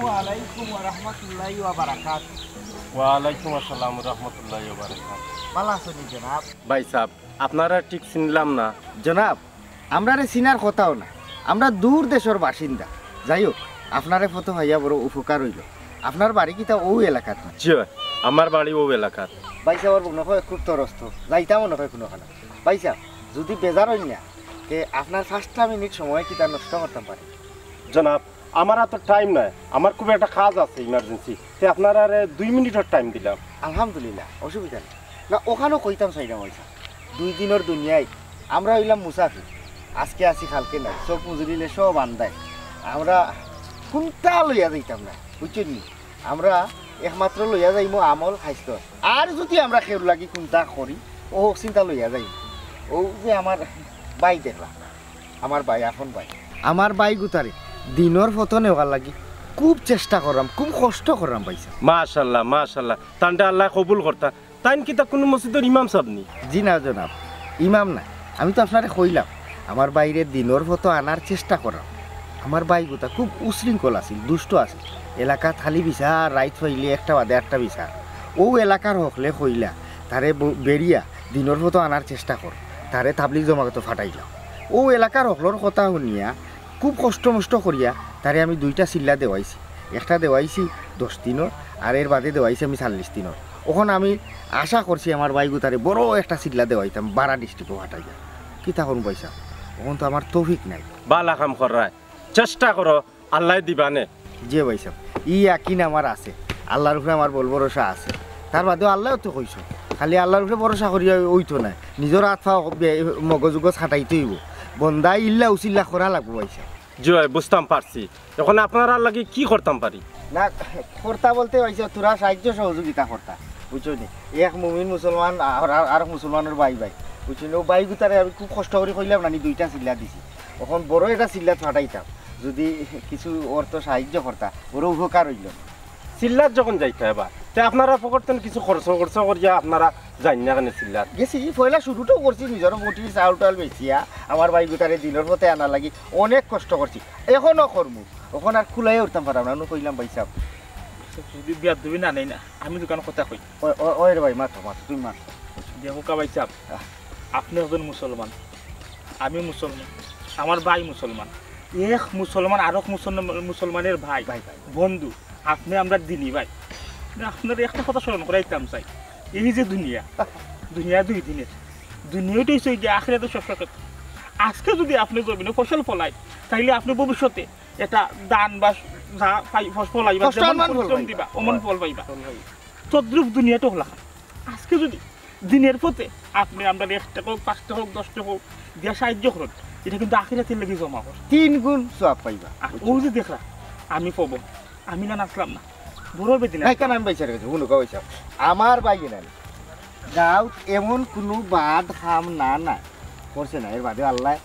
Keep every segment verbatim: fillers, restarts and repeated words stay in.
ওয়ালাইকুম ওয়া রাহমাতুল্লাহি ওয়া বারাকাতুহু। ওয়ালাইকুম আসসালাম ওয়া রাহমাতুল্লাহি ওয়া বারাকাতুহু। ভালা আছইন নি জনাব? ভাইসাব, আপনারারে ঠিক চিনলাম না। জনাব, আমরারে চিনার কথাও না, আমরা দূর দেশর বাসিন্দা। যাই হোক, আপনারে ফটো পাইয়া বড় উপকার অইলো। আপনার বাড়ি কিতা অউ এলাকাত না? জি অয়, আমার বাড়ি অউ এলাকাত। ভাইসাবর মনো অয় খুব তরস্ত, যাইতাম মনো অয় কুনুখানো। ভাইসাব, যুদি বেজার অইন না, তে আপনার পাঁচটা মিনিট সময় কিতা নষ্ট করতাম পারি? জনাব, আমার অত টাইম নাই, আমার খুব একটা কাজ আছে ইমার্জেন্সি, তে আপনারারে দুই মিনিটর টাইম দিলাম। আলহামদুলিল্লাহ, অসুবিধা নাই। না, অখানও কইতাম চাইরাম ভাইসাব, দুই দিনর দুনিয়াত আমরা অইলাম মুসাফির। আজকে আছি, কালকে নাই, চউখ মুজুরিলে সব আন্দাইর। আমরা কুন্তা লইয়া যাইতাম না, বুঝছইন নি? আমরা একমাত্র লইয়া যাইমু আমল খাইস্তর। আর যুদি আমরা কেউর লাগি কুন্তা করি, অউ চিন্তা লইয়া যাইমু। অউ যে আমার ভাই দেখলা, আমার ভাই, আপন ভাই, আমার ভাইগুতারে দিনর ফটো নেওয়ার লাগি খুব চেষ্টা কররাম, খুব কষ্ট কররাম ভাইসাব। মাশাআল্লাহ, মাশাআল্লাহ, তানরে আল্লায় কবুল করতা। তাইন কিতা কুনু মসজিদর ইমাম সাব নি? জি না জনাব, ইমাম না। আমি তো আপনারে কইলাম, আমার ভাইরে দিনর ফটো আনার চেষ্টা কররাম। আমার ভাইগুতা খুব উশৃঙ্খল আছিল, দুষ্ট আছিল। এলাকাত খালি বিচার, রাইত পাইলে একটা বাদে একটা বিচার। অউ এলাকার হকলে কইলা, তারে ব-, বেড়িয়া দিনর ফটো আনার চেষ্টা কর, তারে তাবলিগ জমাতো ফাটাইলাও। অউ এলাকার হকলর কথা হুনিয়া খুব কষ্ট মষ্ট করিয়া তারে আমি দুইটা চিল্লা দেওয়াইছি। একটা দেওয়াইছি দশ দিনর, আর এর বাদে দেওয়াইছি আমি চল্লিশ দিনর। অখন আমি আশা করছি আমার ভাইগুতারে বড় একটা চিল্লা দেওয়াইতাম বারা ডিস্ট্রিক্টো ফাটাইয়া। কিতা করমু ভাইসাব, অখন তো আমার তৌফিক নাই। ভালা কাম কররায়, চেষ্টা করো, আল্লায় দিবা নে। জি ভাইসাব, ই ইয়াকিন আমার আছে, আল্লার উপরে আমার বল ভরসা আছে। তার বাদেও আল্লায়ও তো কইছইন, খালি আল্লার উপরে ভরসা করিয়া অইতো নায়, নিজর আত পাও বে-, মগজ উগজ খাটাইতে অইবো। বন্দায় ইল্লা উছিল্লা করা লাগবো ভাইসাব। জি অয়, বুঝতাম পারছি। অখন আপনারার লাগি কি করতাম পারি? না, করতা বলতে অইছে থুড়া সাহায্য সহযোগিতা করতা, বুঝছো নি? এক মুমিন মুসলমান আর, আর, আরক মুসলমানর ভাই ভাই, বুঝছো নি? অউ ভাইগুতারে আমি খুব কষ্ট করি কইলাম না নি, দুইটা চিল্লা দিছি। অখন বড় একটা চিল্লাত ফাটাইতাম, যুদি কিছু অর্থ সাহায্য করতা, বড় উপকার অইলো। চিল্লাত যখন যাইতা এবার, তে আপনারার পকেট থনে কিছু খরচ খরচ করিয়া আপনারা যাইন না কেনে চিল্লাত? গেছি, পয়লা শুরুটাও করছি নিজর বটি চাউল টাউল বেচিয়া, আমার ভাইগুতারে দিনর ফটো আনার লাগি অনেক কষ্ট করছি, অখনো করমু। অখন আর কুলাইয়া উঠতাম পাররাম না, অনো কইলাম ভাইসাব। যুদি বেয়াদবি না নেইন না, আমি দুইখান কথা কই। ওই, ওই, ওই রে ভাই, মাতো, মাতো, তুমি মাতো। দেখউক্কা ভাইসাব, আহ। আপনে একজন মুসলমান, আমি মুসলমান, আমার ভাই মুসলমান, এক মুসলমান আরক মুসলমান, মুসলমানের ভাই, ভাই, ভাই। বন্ধু, আপনে আমরার দিনি ভাই। না, আপনারে একটা কথা স্মরণ করাইতাম চাই, এই যে দুনিয়া, দুনিয়া দুই দিনের, দুনিয়াটা অইছে গিয়া আখিরাতর সব শেষ। আজকে যুদি আপনে জমিনো ফসল ফলাইন, তাইলে আপনে ভবিষ্যতে একটা ধান বা যা পাই-, ফস-, ফলাইবা, ফসল যেমন মান ফল পরিশ্রম পাইবা। দিবা, অমন ফল পাইবা। ফল পাইবা। তদ্রূপ দুনিয়াটা অইলো অখন। আজকে যুদি দিনর ফটো আপনে আমরারে এক টেকা অউক, পাঁচ টেকা অউক, দশ টেকা অউক দিয়া সাহায্য করইন, ইটা কিন্তু আখিরাতর লাগি জমা অর। তিন গুণ সওয়াব পাইবা। আর অউ যে দেখরা, আমি পাইমু, আমি না নাচলাম না, বড় বেদিন নাই, কেনে আমি ভাইসাবর গেছি, হুনো গো ভাইসাব, আমার ভাইয়ে না, গাঁওত এমন কুনু বাদ কাম না, না করছে না, এর বাদে আল্লায়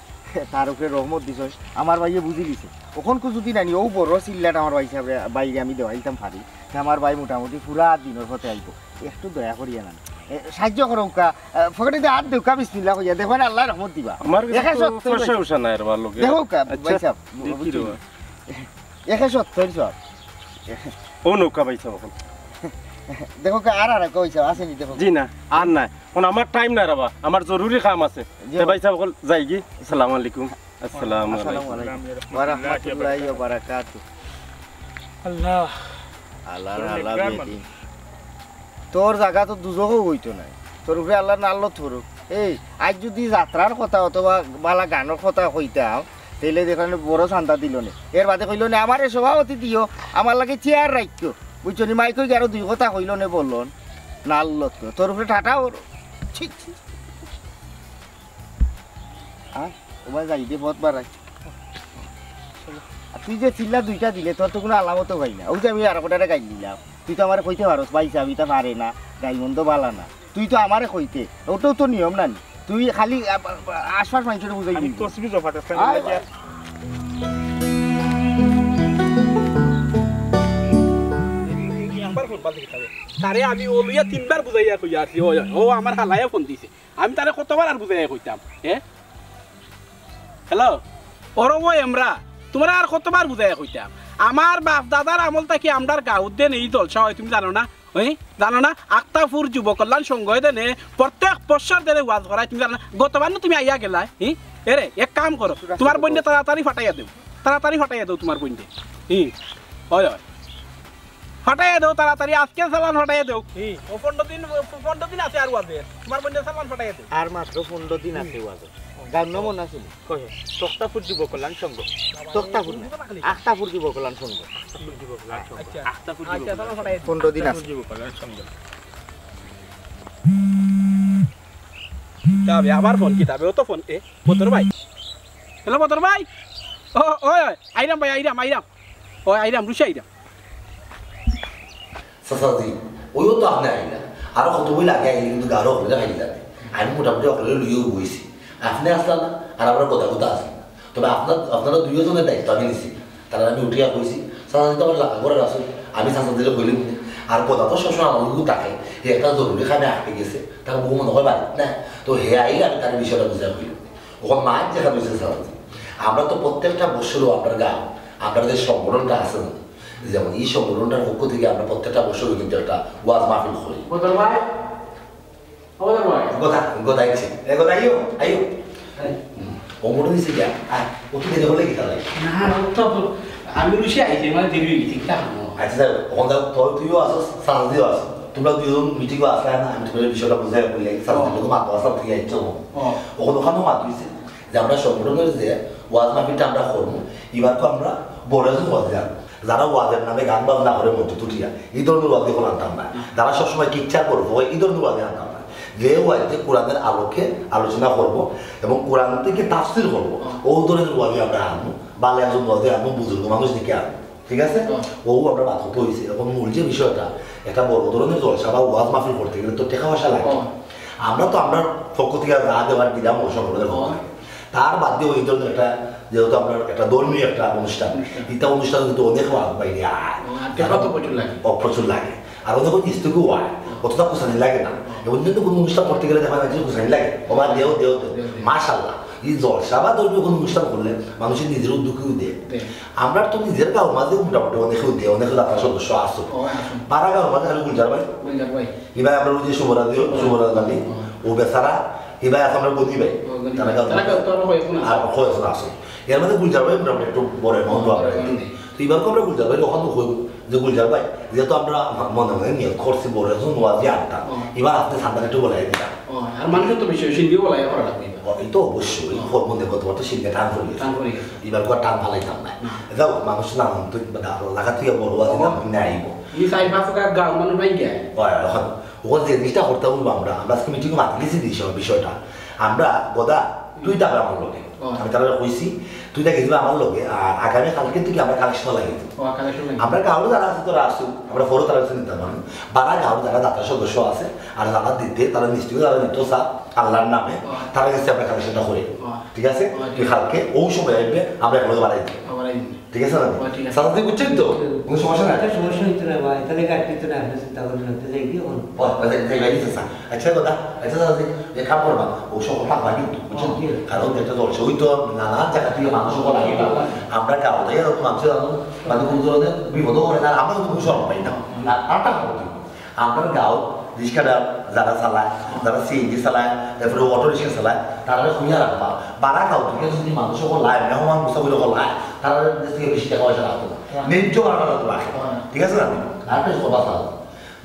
তার উপরে রহমত দিছইন, আমার ভাইয়ে বুঝিলিছে। অখনকু যুদি নানি অউ বড় চিল্লাটা আমার ভাইসাবরে, ভাইরে আমি দেওয়াইতাম পারি, তে আমার ভাই মোটামুটি পুরা দিনর ফটো আইবো। একটু দয়া করিয়া নানি, এ, সাহায্য করউক্কা, এ, পকেটেদি আত দেউক্কা, বিসমিল্লাহ কইয়া দেখউক্কা, আল্লায় রহমত দিবা। আমার গেছে একে তো সত্তর পয়সা উসা নাই রে, ভালা লাগে। দেখউক্কা, আচ্ছা, ভাইসাব, দেখি বুঝছো রে। নি? একে সত্তর সব। অউ নেউক্কা ভাইসাব অখন। দেখউক্কা, আর আর কইছো, আছে নি দেখউক্কা। জি না, আর নাই। অখন আমার টাইম নাই রে বা, আমার জরুরি কাম আছে। জি। তে ভাইসাব অকল যাইগি। আসসালামু আলাইকুম। আসসালামু আলাইকুম। আসসালামু আলাইকুম ওয়া রাহমাতুল্লাহি ওয়া বারাকাতুহু। আল্লাহ। আল্লাহ, বড় আল্লাহ নেককার বেটি। মানুষ। তোর জাগা তো দুজখও অইতো নায়। তোর উপরে আল্লায় নাল্লত করউক। এই, আইজ যুদি যাত্রার কথা অথবা ভালা গানর কথা কইতাম, তাইলে দেখলাম বড় চান্দা দিলো নে। এর বাদে কইলো নে, "আমারে সভাপতি দিও, আমার লাগি চেয়ার রাখিও।" বুঝছো নি, মাইকো গিয়া আরো দুই কথা কইলো নে, বললো নাল্লত। তোর উপরে ঠাটা অর। ছি, ছি। আয়, ওবা যাই দে, পথ বাড়াই। আর তুই যে চিল্লা দুইটা দিলে, তোর তো কুনু আলামতও পাই না। অউ যে আমি আরক কটারে গাইল দিলাম, তুই তো আমারে কইতে পারস, "ভাইসাব, ইতা পারে না, গাইল মন্দ ভালা না।" তুই তো আমারে কইতে, অটাও তো নিয়ম না নি? তুই খালি আ-, আ-, আশপাশ মানষরে বুঝাই আমি দিবি। তসবি জমা দিলাম, আয়, বুঝলি? আয়। একবার ফোন বাদ দিতে হবে। তারে আমি অউ লইয়া তিনবার বুঝাইয়া কইয়া আছি, ও, ও আমার হালায় ফোন দিছে। আমি তারে কতবার আর বুঝাইয়া কইতাম, হ্যাঁ? হ্যালো, ওরে ও এমরা, তুমারে আর কতবার বুঝাইয়া কইতাম? আমার বাপ দাদার আমল থাকি আমরার গাঁওত দেনে ই জলসা অয়, তুমি জানো না? ওই, জানো না? আখতাপুর যুব কল্যাণ সংঘ দেনে প্রত্যেক বছর দেনে ওয়াজ করায়, তুমি জানো না? গতবার নু তুমি আইয়া গেলায়, হি? এরে, এক কাম করো, তুমার বইনরে তাড়াতাড়ি ফাটাইয়া দেও, তাড়াতাড়ি ফাটাইয়া দেও তুমার বইনরে। হি, অয়, অয়। ফাটাইয়া দেও তাড়াতাড়ি, আজকে চালান ফাটাইয়া দেও। হি। ও পনরো দিন, পনরো দিন আছে আর ওয়াজের। তুমার বইনরে চালান ফাটাইয়া দেও। আর মাত্র পনরো দিন আছে ওয়াজের। গাউর নাম মনো আছে নি? কই? তক্তাপুর যুব কল্যাণ সংঘ। তক্তাপুর না, আখতাপুর যুব কল্যাণ সংঘ। আখতাপুর যুব কল্যাণ সংঘ। আচ্ছা। আখতাপুর যুব আচ্ছা, কল্যাণ তাহলে সংঘ। ফাটাই দিন। পনরো দিন আছে। যুব কল্যাণ সংঘ। কিতাবে, আবার ফোন, কিতাবে, ও তো ফোন, এ, বদর ভাই। হ্যালো, বদর ভাই। ও, ওই, ওই, আইরাম ভাই, আইরাম, আইরাম। ওই, আইরাম, রুশে আইরাম। চাচাজি, ওইও তো আপনে আইলা। আরো কত বই লাগে আইলে কিন্তু গারো হকলে আইলা না। আমি মোটামুটি হকলে লইয়াও বইছি। আপনে আসলা না, আর আমরা কথা কথা আসি না। তবে আপনার, আপনারা দুইজনের দায়িত্ব আমি নিছি। তারা আমি উঠিয়া কইছি, চাচাজি তো আমার লাগা করে আসুন। আমি চাচাজিরে কইলাম নি। আর কথা তো সবসময় আমার লগে থাকে। হে একটা জরুরি কামে আটকে গেছে। তার বউ মনে হয় বাড়িত না। তো হে আইলে আমি তার বিষয়টা বুঝাই কইলাম। ওখানে মাছ দেখা হয়েছে চাচাজি। আমরা তো প্রত্যেকটা বছরও আপনার গাঁও, আপনার যে সংগঠনটা আছে না, যেমন এই সংগঠনটার পক্ষ থেকে আমরা প্রত্যেকটা বছরই কিন্তু একটা ওয়াজ মাহফিল করি। বদর ভাই, ও বদর ভাই। কথা, কথা আইছে। এ কথা আইও, আইও। এই। হুম। ও মোটর নিচে গিয়া, আয়, ও তো দেরি হলে কি তাহলে? না, ও তো আমি রুশে আইছি, মানে দেরি হয়ে গেছে, কিতা হলো? আচ্ছা, যাও, ওখান যাও, তোর তুইও আসো, চাচাজিও আসো। তোমরা দুইজন মিটিংও আসলে না, আমি তোমার বিষয়টা বুঝাই বলি, চাচাজির ও। লোক মাতো আসা তুই আইছো। ও। ওখানে ওখানেও মাত হইছে। যে আমরা সংগঠনের যে ওয়াজ মাহফিলটা আমরা করবো, এবার তো আমরা বড় একজন ওয়াজ আনবো। যারা ওয়াজের নামে গান বাজনা করে মধ্যে তুটিয়া, এই ধরনের ওয়াজ এখন আনতাম না। যারা সবসময় কিচ্ছা করবো, এই ধরনের ওয়াজ আনতাম না। যে ওয়াজে কোরআনের আলোকে আলোচনা করবো এবং কোরআন থেকে তাফসির করবো, ও ধরনের ওয়াজ আমরা আনবো। ভালো একজন ওয়াজ আনবো, বুজুর্গ মানুষ দেখে আনবো। ঠিক আছে? হুম। ও আমরা মাত করতে হইছে। এখন মূল যে বিষয়টা, একটা বড় ধরনের জলসা বা ওয়াজ মাহফিল করতে গেলে তো টাকা পয়সা লাগে। হুম। আমরা তো আমরার পক্ষ থেকে যা দেওয়ার দিলাম, ও সব করে দেওয়া। হুম। তার বাদ দিয়ে ওই ধরনের একটা, যেহেতু আমরা একটা ধর্মীয় একটা অনুষ্ঠান, অনুষ্ঠান। এটা অনুষ্ঠান কিন্তু অনেক মানুষ বাইরে আয়। হুম, আর টাকা তো প্রচুর লাগে। ও, প্রচুর লাগে। আর অনেক ওই নিচ থেকেও আয়। হুম। অতটা কুসানি লাগে না। হুম। এবং কিন্তু কোনো অনুষ্ঠান করতে গেলে দেখা যায় যে কুসানি লাগে। ও বা দেও, দেও, দেও। দেও, দেও। মাশাআল্লাহ। এই জলসা বা ধর্মীয় কোনো অনুষ্ঠান করলে মানুষের নিজের উদ্যোগেও দেয়। দেয়। আমরা তো নিজের গাঁওর মাঝে মোটামুটি অনেকেও দেয়, অনেকেও দাতা সদস্য আছে। ও, আছে। পাড়া গাঁওর মাঝে খালি গুলজার ভাই। গুলজার ভাই। এবার আমরা ওই যে শুভরাজ দিও, হুম। শুভরাজ আলী, হুম। ও বেচারা, এবার আছে আমরা গনি ভাই। ও, গনি তারা ভাই। গাঁওর তারা মাঝে গাঁও তো আরো কয়েকজন আছে। আর কয়েকজন আছে। এর মধ্যে গুলজার ভাই মোটামুটি একটু বড় amount ও আমরা বড় amount দিই। দিই। তো এবার আমরা গুলজার ভাই ওখানে কই যে গুলজার ভাই, যেহেতু আমরা মনে মনে নিয়ত করছি বড় একজন ওয়াজি আনতাম, হুম। এবার আপনি সান্তান একটু বলে দিতাম। ও, আর মানুষের তো বেশি, বেশি দিয়ে বলা করা লাগবে এবার। ও, এই তো অবশ্যই, হুম। ফোন মধ্যে কতবার তো সিনকে টান করে গেছে। টান করে গেছে। এবার কো টান ফালাইতাম না। হুম। যাও, মানুষ নানান তো লাগা তুই বড় আছে না, হুম। আমি আইব। এই সাইড পাঁচ গাঁও মানুষ নাই গিয়া। ওই, এখন ওখানে যে জিনিসটা করতে বলবো আমরা, আমরা আজকে মিটিংয়ে মাতি দিছি এই সব বিষয়টা। আমরা গদা, তুই থাকবে আমার লগে। ও। আমি তারা কইছি, তুই থাকি দিবে আমার লগে, আর আগামী কালকে থেকে আমরা কালেকশন লাগিয়ে দিব। ও, কালেকশন লাগিয়ে দিব। আমরা গাঁওর যারা আছে, তোরা আসু, আমরা ফোরও তারা নিতে পারবো। বারা গাঁওর যারা দাতা সদস্য আছে, আর যারা দিতে, তারা নিশ্চয়ই তারা নিত চা, আল্লাহর নামে, ও। তারা গেছে আমরা কালেকশনটা করি। ও। ঠিক আছে? ও, ঠিক তুই আছে। কালকে ও সময় আসবে, আমরা একলগে বাড়াই দিই। ও, বাড়াই দিই। ঠিক আছে না? ও, ঠিক আছে। চাচা, তুই বুঝছেন তো? ঠিক আছে। কোনো সমস্যা নাই? একটা সমস্যা হইতো না, বা এখানে কাটতে তো না, আপনি চিন্তা করবেন না, তো যাই কি এখন? ও, আচ্ছা, যাই, যাই, যাই, চাচা। আচ্ছা, কথা, আচ্ছা, চাচা, তুই এক কাম করবা, ও সব কথা ভাবি তো, বুঝছেন? ও, ঠিক আছে। কারণ যেটা চলছে, ওই তো নানা জায়গা থেকে মানুষ ওখানে লাগে না। আমরা গাঁও থেকে যত মানুষ জানো, মানে কোনো ধরনের বিপদও করে না, আমরা তো কোনো সময় পাই না। আর আরেকটা খবর কি? আমরা গাঁও রিক্সাটা যারা চালায়, যারা সিএনজি চালায়, তারপরে অটো রিক্সা চালায়, তারা খুঁজে রাখবা। বারা গাঁও থেকে যদি মানুষ ওখানে লায়, মেহমান মুসাফির ওখানে লায়, তারা দেশ থেকে বেশি টাকা পয়সা রাখতো না। হ্যাঁ। ন্যায্য ভাড়াটা তো রাখে। হ্যাঁ। ঠিক আছে না? আর একটা কথা আছে।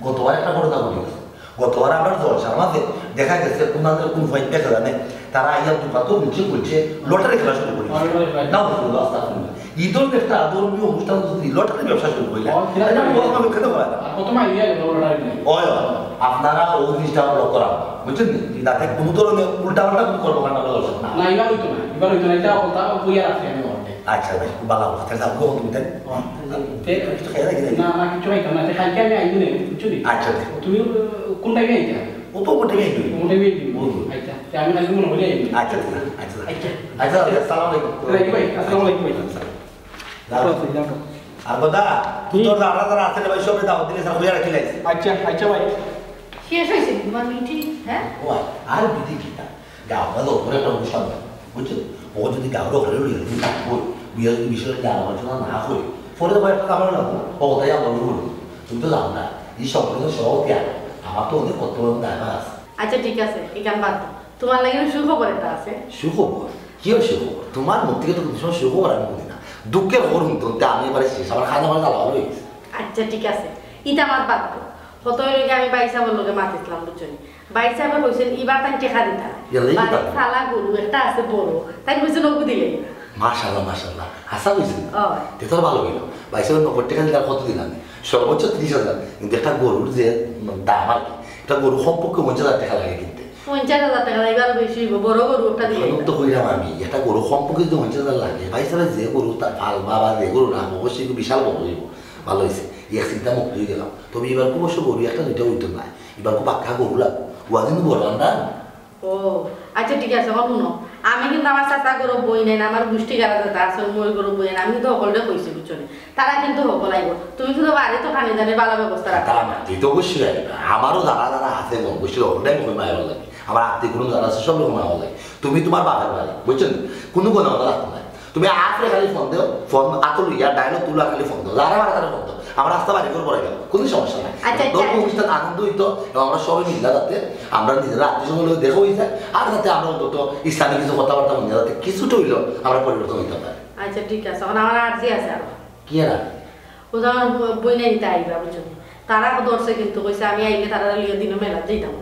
গতবার একটা ঘটনা ঘটে গেছে। গতবার আমরা জলসার মাঝে দেখা গেছে কোন আন্দাজে কোন ফাইন দেখা জানে, তারা আইয়া দোকান নিচে বলছে লটারি খেলা শুরু করে দিছে। লটারি খেলা। নাউজুবিল্লাহ, আস্তাগফিরুল্লাহ। এই ধরনের একটা ধর্মীয় অনুষ্ঠান যদি লটারি ব্যবসা শুরু করে, ও, ঠিক আছে। তাহলে বড় মানুষ খেতে পারে না। আর কত মাইল নিয়ে গেল লটারি নিয়ে? ওই, ওই, আপনারা ওই জিনিসটা লক্ষ্য রাখবেন, বুঝছেন নি? যাতে কোনো ধরনের উল্টাপাল্টা কোনো কর্মকাণ্ড আমরা দর্শক না। না, এবার হইতো না, এবার হইতো না, এটা কথা কইয়া রাখছি আমি ওখানে। আচ্ছা, বেশ, খুব ভালো কথা। তাহলে আপনি কখন তুমি তাই? ও, তে-, কিছু খেয়ে রাখি, নাকি? না, না, কিছু খাইতাম না, আচ্ছা, কালকে আমি আইবো না, বুঝছো নি? আচ্ছা, আচ্ছা। তুমি, আহ, কোন টাইমে আইতা? ও তো কোন টাইমে আইবো? কোন টাইমে আইবো? ও। আচ্ছা, তে আমি কালকে মনে হইলে আইবো। আচ্ছা, আচ্ছা, আচ্ছা। আচ্ছা। আচ্ছা, আচ্ছা, আসসালামু আলাইকুম। ওয়ালাইকুম ভাই, আসসালামু আলাইকুম ভাই। যাও। আচ্ছা, যাও। আর কথা, তুই কি? তোর দাদা যারা আছে রে ভাই, সবরে দাওয়াত দিলে, স্যার, হইয়া রাখি লাইছে। আচ্ছা, আচ্ছা ভাই। শেষ হয়েছে তোমার মিটিং, হ্যাঁ? ও, আর বিধি কিতা? গাঁওটা তো ওপরে একটা অনুষ্ঠান হয়, বুঝছো? ও যদি গাঁওটা ওপরে লইয়া যায়, ওই, ওই যদি বিষয়টা নিয়ে আলোচনা না করে, পরে তো একটা কামড় লাগবো, ও কোথায় আমার বলবো? তুমি তো জানো না, এই সংগঠনের সভাপতি আমি। আমার তো অনেক কর্তব্য এবং দায়ভার আছে। আচ্ছা, ঠিক আছে, এখান বাদ দাও। তোমার লাগি সুখবর একটা আছে। সুখবর? কি আর সুখবর? তোমার মুখ থেকে তো কোনো সময় সুখবর আমি শুনি না। দুঃখের খবর শুনতে শুনতে আমি এবারে শেষ, আমার খাওয়া দাওয়া জ্বালা ভালো হয়ে গেছে। আচ্ছা, ঠিক আছে, ইটা আমার বাদ দাও। কত হইল কি, আমি ভাই সাহেবের লগে মাতিছিলাম, বুঝছো নি? ভাই সাহেবে কইছেন, "ইবার তাই টেকা দিতা না।" ইয়াল্লা, ই বাড়ির কথা। কালা গরু একটা আছে বড়, তাই কইছেন, "ওগু দিলে।" মাশাআল্লাহ, মাশাআল্লাহ। হাছা কইছেন? অয়। তে তো ভালো হইল। ভাই সাহেব নগদ টেকা দিলে আর কত দিলাম? সর্বোচ্চ ত্রিশ হাজার। কিন্তু একটা গরুর যে দাম আর কি, একটা গরু কমপক্ষে পঞ্চাশ হাজার টেকা লাগে কিনতে। পঞ্চাশ হাজার টেকা লাগে, আরো বেশি হইব, বড় গরু একটা দিলে। এখন তো কইলাম আমি, একটা গরু কমপক্ষে যদি পঞ্চাশ হাজার লাগে, ভাই সাহেব যে গরু তা পালবা বা যে গরু রাখবো, অবশ্যই একটু বিশাল বড় হইব। ভালো হয়েছে, এক চিন্তা মুক্ত হয়ে গেলাম। তবে এবার খুব অবশ্য গরু একটা দুইটা হইতো না, এবার খুব পাক্কা গরু লাগবো। ওয়াজিন বড় আন্ডা। ও, আচ্ছা, ঠিক আছে, এখন শুনো, আমি কিন্তু আমার চাচা গরু বই নেন, আমার গোষ্ঠী গাড়া যেটা আছে, মই গরু বই নেন, আমি কিন্তু সকলরে কইছি, বুঝছো নি? তারা কিন্তু সকল আইব। তুমি কিন্তু বাড়ি তো খানি জানি ভালো ব্যবস্থা রাখো। তারা মাতি তো অবশ্যই আইবা। আমারও যারা যারা আছে, গোষ্ঠীর সকলটাই আমি কই মায়া লাগে। আমার আত্মীয় কুটুম যারা আছে, সব রকম মায়া লাগে। তুমি তোমার বাপের বাড়ি, বুঝছো নি? কোনো কোনো কথা রাখো না। তুমি আফরে খালি ফোন দেও, ফোন আতো লইয়া ডায়লগ তুলা খালি ফোন দেও, যারা মারা তারা ফোন দেও। আমার রাস্তা বাড়ি করে পড়ে গেল, কোনো সমস্যা নাই। আচ্ছা, আচ্ছা। ধর্ম অনুষ্ঠান আনন্দ হইতো এবং আমরা সবাই মিল্লা যাতে আমরা নিজেরা আত্মীয় স্বজন লগে দেখা হয়ে যায়, আর যাতে আমরা অন্তত ইসলামিক কিছু কথাবার্তা বলি, যাতে কিছুটা হইলেও আমরা পরিবর্তন হইতে পারি। আচ্ছা, ঠিক আছে, এখন আমার আর্জি আছে আরো। কি আর আর্জি? ও তো আমার ব-, বই নাই, তাই বা বুঝছো নি? তারা ধরছে কিন্তু কইছে আমি আইলে তারা লইয়া দিনও মেলা যাইতাম।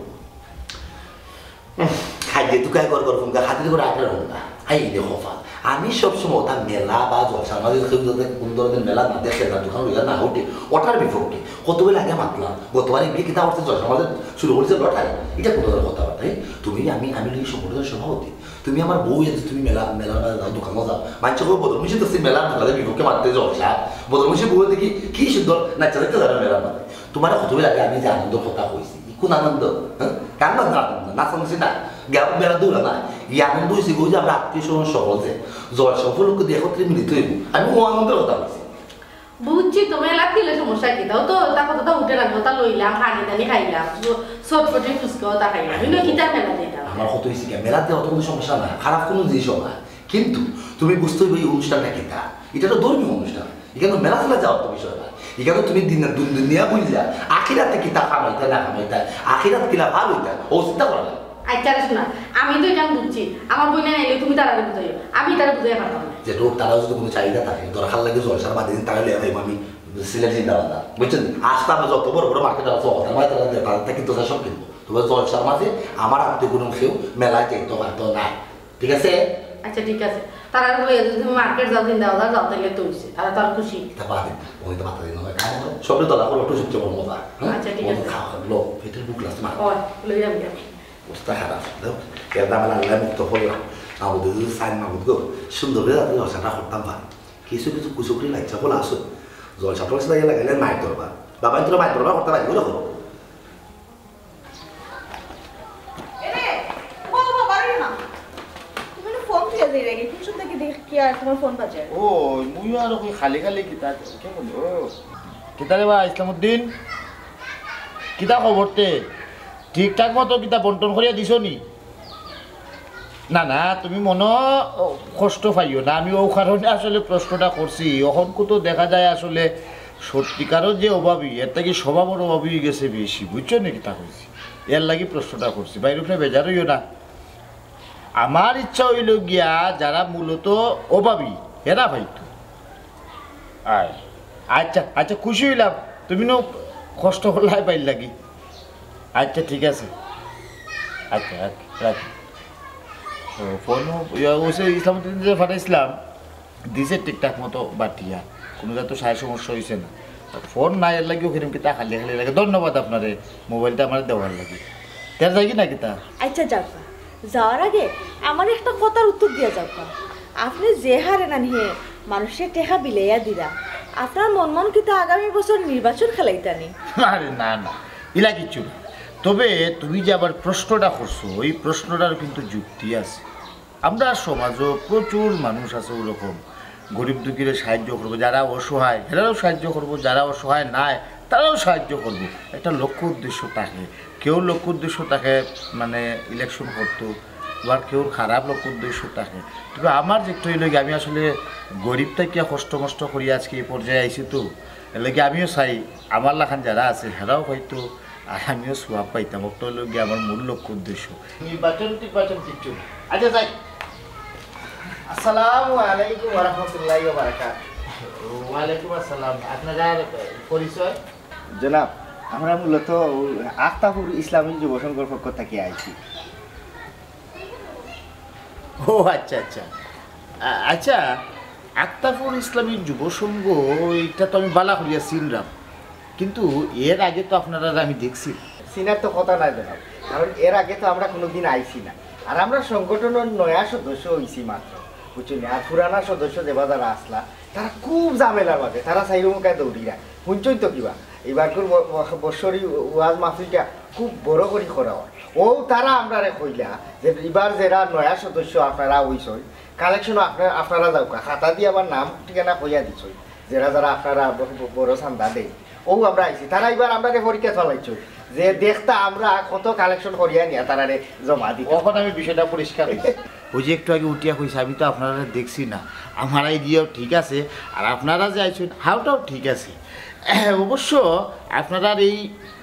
খাইতে তুকাই কর কর ফোনটা খাতির করে আটে ফোনটা। হাই রে কপাল। আমি সবসময় ওটা মেলা বা জলসার মাঝে কেউ যাতে কোন ধরনের মেলা না দেখে, তার দোকান হইয়া না উঠে, ওটার বিপক্ষে। কতবার আগে মাতলাম, গতবার এমনি কিতা করছে জলসার মাঝে শুরু করেছে লটারি। এটা কোন ধরনের কথাবার্তা? এই তুমি, আমি, আমি লিখি সংগঠনের সভাপতি। তুমি আমার বউ, এসে তুমি মেলা, মেলার মাঝে যাও, দোকানও যাও। মানছে কই বদল মিশে তো সেই মেলার দোকানের বিপক্ষে মারতে জলসা। বদল মিশে বউ দেখি কি সুন্দর নাচা দেখতে যাবে মেলার মাঝে। তোমার কতবার আগে আমি যে আনন্দ কথা কইছি, কোন আনন্দ? হ্যাঁ? কার নাম আনন্দ? নাচানাচি না, গেল বেড়া দৌড়া না। এই আনন্দ হয়েছে গো যে আমরা আত্মীয় স্বজন সহজে জলসা উপলক্ষে দিয়ে একত্রে মিলিত হইব। আমি ও আনন্দের কথা বলছি। বুঝছি তো, মেলাত গেলে সমস্যা কি? তাও তো তা কতটা উঠে রাখবো, তা লইলাম, পানি টানি খাইলাম, চ-, চটপটি ফুচকাও তা খাইলাম। কিন্তু কিতা মেলা দিতাম? আমার কত হয়েছে কি? মেলাতে অত কোনো সমস্যা না, খারাপ কোনো জিনিসও না। কিন্তু তুমি বুঝতে হইবে এই অনুষ্ঠানটা কিতা। এটা তো ধর্মীয় অনুষ্ঠান। এখানে মেলা খেলা যাওয়ার তো বিষয় না। এখানে তুমি দিন, দিন, দুনিয়া বুঝলা, আখিরাতে কিতা কামাইতা না কামাইতা, আখিরাত কিলা ভালো হইতা, ও চিন্তা করা লাগে। আচ্ছা রে শোনা, আমি তো এটা বুঝছি, আমার বইনে নাইলে তুমি তারারে বুঝাইও, আমি তারা বুঝাই পারতাম না। যে লোক তারা যদি কোনো চাহিদা থাকে, দরকার লাগে জলসার বাদে দিন তারা লিয়ে যাইবো আমি সিলেট জিন্দাবাদ। বুঝছেন? আস্তে আমরা যত বড় বড় মার্কেট আছে, ওখানে তারা দিয়ে তারা কিন্তু সব কিনবো। তবে জলসার মাঝে আমার আত্মীয় কোনো কেউ মেলায় যাইতে পারতো না। ঠিক আছে? আচ্ছা, ঠিক আছে। তারা বলে যদি তুমি মার্কেট যাও, জিন্দাবাজার যাও, তাহলে তো হইছে। তারা তো আর খুশি। এটা বাদ দিন। ওই তো মাথা দিন, ওই খায় না, সবরে তো রাখো, একটু সবচেয়ে বড় মজা। হ্যাঁ? আচ্ছা, ঠিক ওই আছে। খাওয়া, লো, পেটের ভুক লাগছে, মা। ওই, লই যাবি আমি। অবস্থা খারাপ, দেখো। এর দামে আল্লাহ মুক্ত হইল। আমাদের যদি সাইন মাহমুদ গো, সুন্দর করে রাত্রে জলসাটা করতাম পারি। কিছু কিছু কুচুকরি বাচ্চা বলে আসো। জলসা টলসা লাগিয়ে লাগাইলে মাইর দরবার। বাবা, তোরা মাইর দরবার করতে পারি, ওরকম। এরে, ও বাবা, বাড়ি না। তুমি না ফোন দিয়ে যাই রে, কোন সময় থেকে দেখি কি আর তোমার ফোন বাজে? ও, মুইও আর ওই খালি খালি কিতা, কে বলি? ও। কিতা রে বা, ইসলামউদ্দিন? কিতা খবর তে? ঠিকঠাক মতো কিতা বন্টন করিয়া দিছো নি? না, না, তুমি মনো কষ্ট পাইও না, আমি ও কারণে আসলে প্রশ্নটা করছি। অখন কত দেখা যায় আসলে সত্যিকারও যে অভাবী, এর থেকে স্বভাবর অভাবী হয়ে গেছে বেশি, বুঝছো নি কিতা কইছি? এর লাগি প্রশ্নটা করছি, বাইরে উপরে বেজার হইও না। আমার ইচ্ছা হইল গিয়া যারা মূলত অভাবী, এরা পাইতো। আয়, আচ্ছা, আচ্ছা, খুশি হইলাম, তুমি নো কষ্ট করলাই পাইর লাগি। আচ্ছা, ঠিক আছে, আচ্ছা, রাখ, রাখ। ও, ফোন ও, ইয়া, ওসে ইসলামউদ্দিন যে পাঠাইছিলাম, দিছে ঠিকঠাক মতো বাটিয়া, কোনো জাত সায় সমস্যা হইছে না। ফোন নাই, এর লাগিও কিরম কিতা খালি খালি লাগে। ধন্যবাদ আপনারে, মোবাইলটা আমার দেওয়ার লাগি। তের যাই কি না কিতা? আচ্ছা, যাও। যাওয়ার আগে আমার একটা কথার উত্তর দিয়া যাও। আপনি যে হারে নানি হে মানুষের টেকা বিলাইয়া দিরা, আপনার মন মন কিতা আগামী বছর নির্বাচন খেলাইতানি? আরে না, না, ইলা কিচ্ছু না। তবে তুমি যে আবার প্রশ্নটা করছো, ওই প্রশ্নটার কিন্তু যুক্তি আছে। আমরা সমাজও প্রচুর মানুষ আছে ওরকম, গরিব দুঃখীরে সাহায্য করবো, যারা অসহায়, এরাও সাহায্য করবো, যারা অসহায় নাই, তারাও সাহায্য করবো। একটা লক্ষ্য উদ্দেশ্য থাকে, কেউ লক্ষ্য উদ্দেশ্য থাকে মানে ইলেকশন করতো, আবার কেউর খারাপ লক্ষ্য উদ্দেশ্য থাকে। তবে আমার যে একটু হইল কি, আমি আসলে গরিব থাকিয়া কষ্ট মষ্ট করি আজকে এই পর্যায়ে আইছি তো, এর লাগি আমিও চাই আমার লাখান যারা আছে হেরাও হয়তো আর আমিও সওয়াব পাইতাম। ওটা হইল গিয়ে আমার মূল লক্ষ্য উদ্দেশ্য। নির্বাচন টির্বাচন কিচ্ছু না। আচ্ছা, যাই। আসসালামু আলাইকুম ওয়া রাহমাতুল্লাহি ওয়া বারাকাতুহু। ওয়ালাইকুম আসসালাম। আপনার পরিচয়? জনাব, আমরা মূলত আখতাপুর ইসলামী যুব সংঘর পক্ষ থেকে আইছি। ও আচ্ছা, আচ্ছা। আ-, আচ্ছা, আখতাপুর ইসলামী যুব সংঘ, এটা তো আমি বালা করিয়া চিনলাম, কিন্তু এর আগে তো আপনারা আমি দেখছি না। চিনার তো কথা নাই জনাব, কারণ এর আগে তো আমরা কোনোদিন আইছি না। আর আমরা সংগঠনের নয়া সদস্য হইছি মাত্র, বুঝছেন নি? আর পুরানা সদস্য যেবা যারা আসলা, তারা খুব ঝামেলার মাঝে, তারা চাইরো মুখায় দৌড়িরা। শুনছইন তো কিবা, এবারকুর ব-, ব-, বৎসরি ওয়াজ মাহফিলটা খুব বড় করি করা হয়। ও তারা আমরারে কইলা যে এবার যেরা নয়া সদস্য আপনারা হইছইন, কালেকশন আপনারা, আপনারা যাউকা, খাতা দিয়া আবার নাম ঠিকানা কইয়া দিছইন, যেরা যেরা আপনারা ব-, ব-, বড় চান্দা দেন, ও আমরা আইছি। তারা এবার আমরারে পরীক্ষা চালাইছইন যে দেখতা আমরা কত কালেকশন করিয়া নিয়া তারারে জমা দিই। এখন আমি বিষয়টা পরিষ্কার হইছে। ওই যে একটু আগে উঠিয়া কইছে, আমি তো আপনারা দেখছি না, আমার আইডিয়াও ঠিক আছে, আর আপনারা যে আইছেন হাওটাও ঠিক আছে। অবশ্য আপনারার এই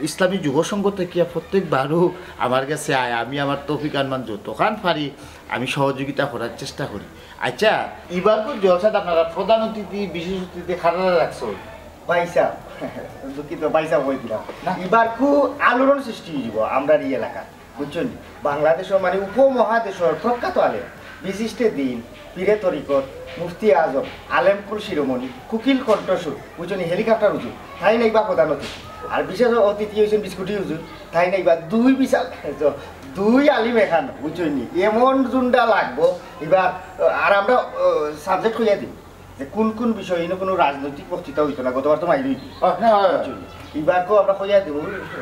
ইসলামী যুব সংঘ থেকে প্রত্যেকবারও আমার কাছে আয়, আমি আমার তৌফিক আনমান যতখান পারি আমি সহযোগিতা করার চেষ্টা করি। আচ্ছা, এবারকুর জলসাত আপনারা প্রধান অতিথি, বিশেষ অতিথি কারারে রাখছো? ভাই সাহেব, দুঃখিত, ভাই সাহেব কই দিলাম। না। এবারকু আলোড়ন সৃষ্টি হইব আমরার এই এলাকা, বুঝছইন নি? বাংলাদেশর মানে উপমহাদেশর প্রখ্যাত আলেম, বিশিষ্ট দিন, পীরে তরিকত, মুফতি আজম, আলেমকুল শিরোমণি, কুকিল কণ্ঠসুর, বুঝছইন নি? হেলিকপ্টার হুজুর, তাইন আইবা প্রধান অতিথি। আর বিশেষ অতিথি হইছইন বিস্কুটি হুজুর, তাইন আইবা দুই বিশাল, দুই আলিম এখান, বুঝছইন নি? এমন জুন্ডা লাগবো এবার। আর আমরা সাবজেক্ট কইয়া দিই যে কোন কোন বিষয়, ইনো কোনো রাজনৈতিক বক্তৃতা হইতো না, গতবার তো মাইর হইতো। ও, না, হয়, হয়। বুঝছইন নি? এবার কো আমরা কইয়া দিব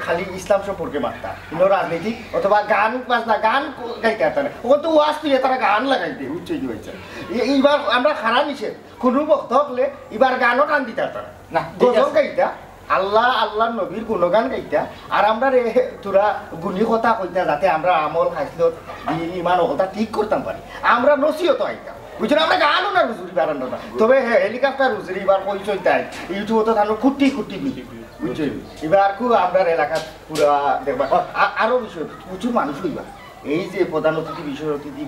খালি ইসলাম সম্পর্কে মাততা, কোনো রাজনীতি অথবা গান বাজনা, গান ক-, গাইতে পারতা না। ও তো ওয়াজ তুলে তারা গান লাগাই দেয়, বুঝছইন নি ভাই সাহেব? এ-, এইবার আমরা খারাপ নিষেধ, কোনো বক্তা হকলে এবার গানও টান দিতে পারতা না। না, ঠিক গজল আছে। গাইতা, আল্লাহ, আল্লাহর নবীর গুণগান গাইতা, আর আমরারে তোরা গুণী কথা কইতা, যাতে আমরা আমল, খাসলত, দিন, ইমান, ওটা ঠিক করতাম পারি। আমরা নসিহত আইতাম, বুঝছইন নি? আমরা গানও না হুজুরি বারান্ডা না। তবে হ্যাঁ, হেলিকপ্টার হুজুরি এবার কইছইন তাই, YouTube-ও তো তাহলে কুটি কুটি ভিউ, বুঝছইন নি? এবার আর খুব আমরার এলাকাত পুরা দেখবা, আ-, আরো বিষয়, প্রচুর মানুষ হইবা। এই যে প্রধান অতিথি, বিশেষ অতিথি,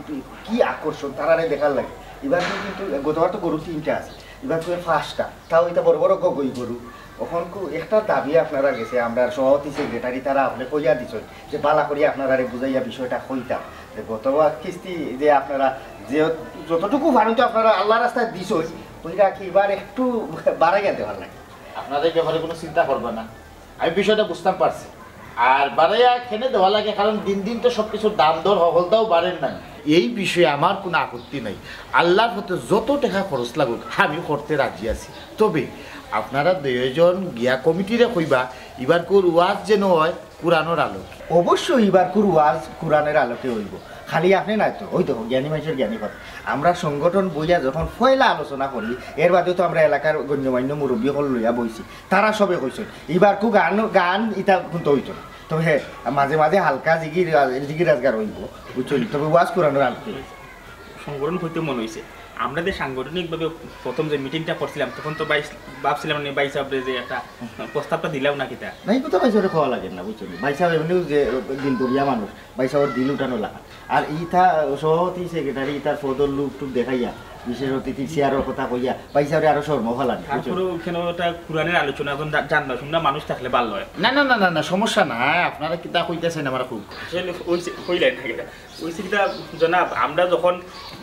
কি আকর্ষণ, তারারে দেখার লাগে। এবার কিন্তু গতবার তো গরু তিনটা আছে, এবার তো পাঁচটা, তাও এটা বড় বড় গগই গরু। অখন কু-, একটা দাবি আপনারার গেছে, আমরার সভাপতি, সেক্রেটারি, তারা আপনি কইয়া দিছইন যে বালা করি আপনারারে বুঝাইয়া বিষয়টা কইতাম, যে গতবার কিস্তি যে আপনারা যে যতটুকু পারেন তো আপনারা আল্লাহর রাস্তায় দিছইন, ওইটা কি এবার একটু বাড়াইয়া দেওয়ার লাগে। আপনারা এই ব্যাপারে কোনো চিন্তা করবা না, আমি বিষয়টা বুঝতাম পারছি। আর বাড়াইয়া কেনে দেওয়া লাগে, কারণ দিন দিন তো সবকিছুর দাম দর হকলতাও বাড়ের না। এই বিষয়ে আমার কোনো আপত্তি নাই, আল্লাহর পথে যত টাকা খরচ লাগুক আমি করতে রাজি আছি। তবে আপনারা দুইজন গিয়া কমিটিরে কইবা, এবারকুর ওয়াজ যেন হয় কোরআনর আলোকে। অবশ্যই এবারকুর ওয়াজ কোরআনের আলোকে হইব। খালি আপনি নাই তো, ওই তো জ্ঞানী মানুষের জ্ঞানী কথা। আমরা সংগঠন বইয়া যখন পয়লা আলোচনা করি, এর বাদেও তো আমরা এলাকার গণ্যমান্য মুরব্বী হকল লইয়া বইছি, তারা সবে কইছইন এবারকু গান, গান ইতা শুনতে হইতো না। তবে হ্যাঁ, মাঝে মাঝে হালকা জিগির, জিগির আজগার হইব, বুঝছইন নি? তবে ওয়াজ কোরআনর আলোকে। সংগঠন হইতে মনে হইছে, আমরা যে সাংগঠনিকভাবে প্রথম যে মিটিংটা করছিলাম, তখন তো ভাই, ভাবছিলাম মানে ভাই সাহেবরে যে একটা প্রস্তাবটা দিলাম না কিতা। না, এই কথা ভাই সাহেবরে কওয়া লাগে না, বুঝছইন নি? ভাই সাহেব এমনিও যে দিল দরিয়া মানুষ, ভাই সাহেবর দিল উঠানো লাগা। আর ইতা সভাপতি, সেক্রেটারি, ইতার পদর লোভ টোভ দেখাইয়া, বিশেষ অতিথি চেয়ারর কথা কইয়া, ভাই সাহেবরে আরো শর্ম ফালানি, বুঝছইন নি? তারপরে ওখানে ওটা কোরআনের আলোচনা, এখন জা-, জানলা শুনলা মানুষ থাকলে ভালো হয়। না, না, না, না, না, সমস্যা নাই, আপনারা কিতা কইতেছেন আমার খুব। আসলে ওই যে, কইলেন না কিতা। ওই যে কিতা জনাব, আমরা যখন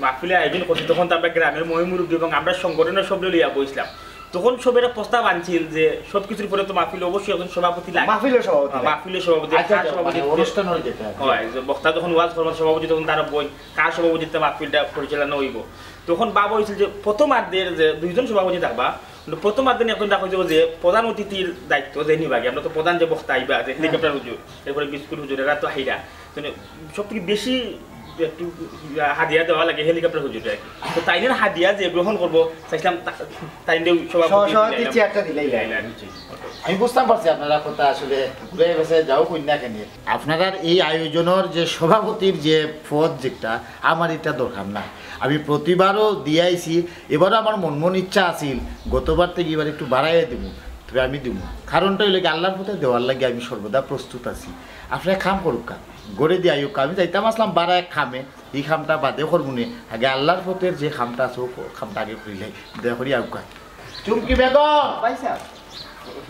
মাহফিলে আয়োজন করছি, তখন তো আমরা গ্রামের মহিমুরব্বী এবং আমরা সংগঠনের সব লইয়া বইছিলাম। তখন সব একটা প্রস্তাব আনছিল যে সবকিছুর পরে তো মাহফিলে অবশ্যই একজন সভাপতি লাগে। মাহফিলের সভাপতি হ্যাঁ, লাগে। মাহফিলের সভাপতি, আচ্ছা, কার আচ্ছা, সভাপতি মানে অনুষ্ঠান হইতে হয়। হয়, যে বক্তা যখন ওয়াজ করবেন সভাপতি তখন তারা বই, কার সভাপতিত্বে মাহফিলটা পরিচালনা হইব। তখন বাবা হয়েছিল যে প্রথম আর্ধের যে দুইজন সভাপতি থাকবা, কিন্তু প্রথম আর্ধের একজন রাখা হইব যে প্রধান অতিথির দায়িত্ব যে নিবাগে, আমরা তো প্রধান যে বক্তা আইবা, যে হেলিকপ্টার হুজুর, এরপরে বিস্কুট হুজুর, এরা তো হাইরা। মানে সব থেকে বেশি একটু হাদিয়া দেওয়া লাগে হেলিকপ্টার হুজুরে আর কি। তো তাইনের হাদিয়া যে গ্রহণ করবো, চাইছিলাম তা-, তাইনের সভাপতি সহ-, সভাপতি দিলাইলাম। চেয়ারটা দিলাইলাম। দিলাইলাম, জি। আমি বুঝতাম পারছি আপনারা কথা আসলে ঘুরে গেছে, যাও কই না কেন। আপনারার এই আয়োজনের যে সভাপতির যে পদ যেটা, আমার এটা দরকার না। আমি প্রতিবারও দিয়া আইছি, এবারও আমার মন মন ইচ্ছা আছিল, গতবার থেকে এবার একটু বাড়াইয়া দিব, তবে আমি দিব। কারণটা হইলো কি, আল্লাহর পথে দেওয়ার লাগি আমি সর্বদা প্রস্তুত আছি। আপনারা কাম করুক্কা, গড়ে দিয়া আইউক্কা। আমি যাইতাম আসলাম বারা এক কামে, এই কামটা বাদে করবো নে, আগে আল্লাহর পথের যে কামটা আছে, ও কামটা আগে করিলাই। দয়া করি আউক্কা। চুমকি বেগম! ভাই সাহেব,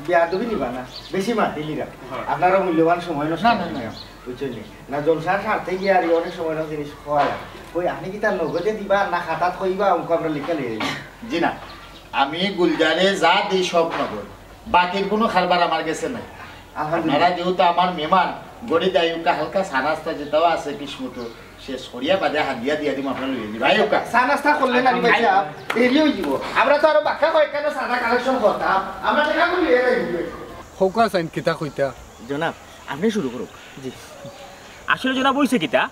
বেয়াদবি নিবা না, বেশি মাতিলিরা। হ্যাঁ। আপনারও মূল্যবান সময় নষ্ট না, না, করবেন না। না। বুঝছেন নি? না, জলসার স্বার্থে গিয়া আর অনেক সময় নষ্ট জিনিস খাওয়া লাগে। কই, আপনি কি তার নগদে দিবা না খাতাত কইবা, অঙ্ক আমরা লিখে লই আইব? জি না, আমি গুলজারে যা দেই সব নগদ, বাকির কোনো কারবার আমার গেছে নাই। আলহামদুলিল্লাহ। আপনারা যেহেতু আমার মেহমান, গড়ে দেয় ওকে হালকা চা নাস্তা যেটাও আছে কিসমতো শেষ করিয়া বাদে হাদিয়া দিয়া দিমু, আপনারা লইয়া দিবা। আই ওকা। চা নাস্তা করলে না রে ভাই সাহেব, দেরি হয়ে দিব। আমরা তো আরো বাক্কা কয়েকখানা চাঁদা কালেকশন করতাম, আমরা টাকা করি লইয়া যাই। হউকা চাইন কিতা কইতা? জনাব, আপনি শুরু করুক। জি। আসলে জনাব, হইছে কিতা,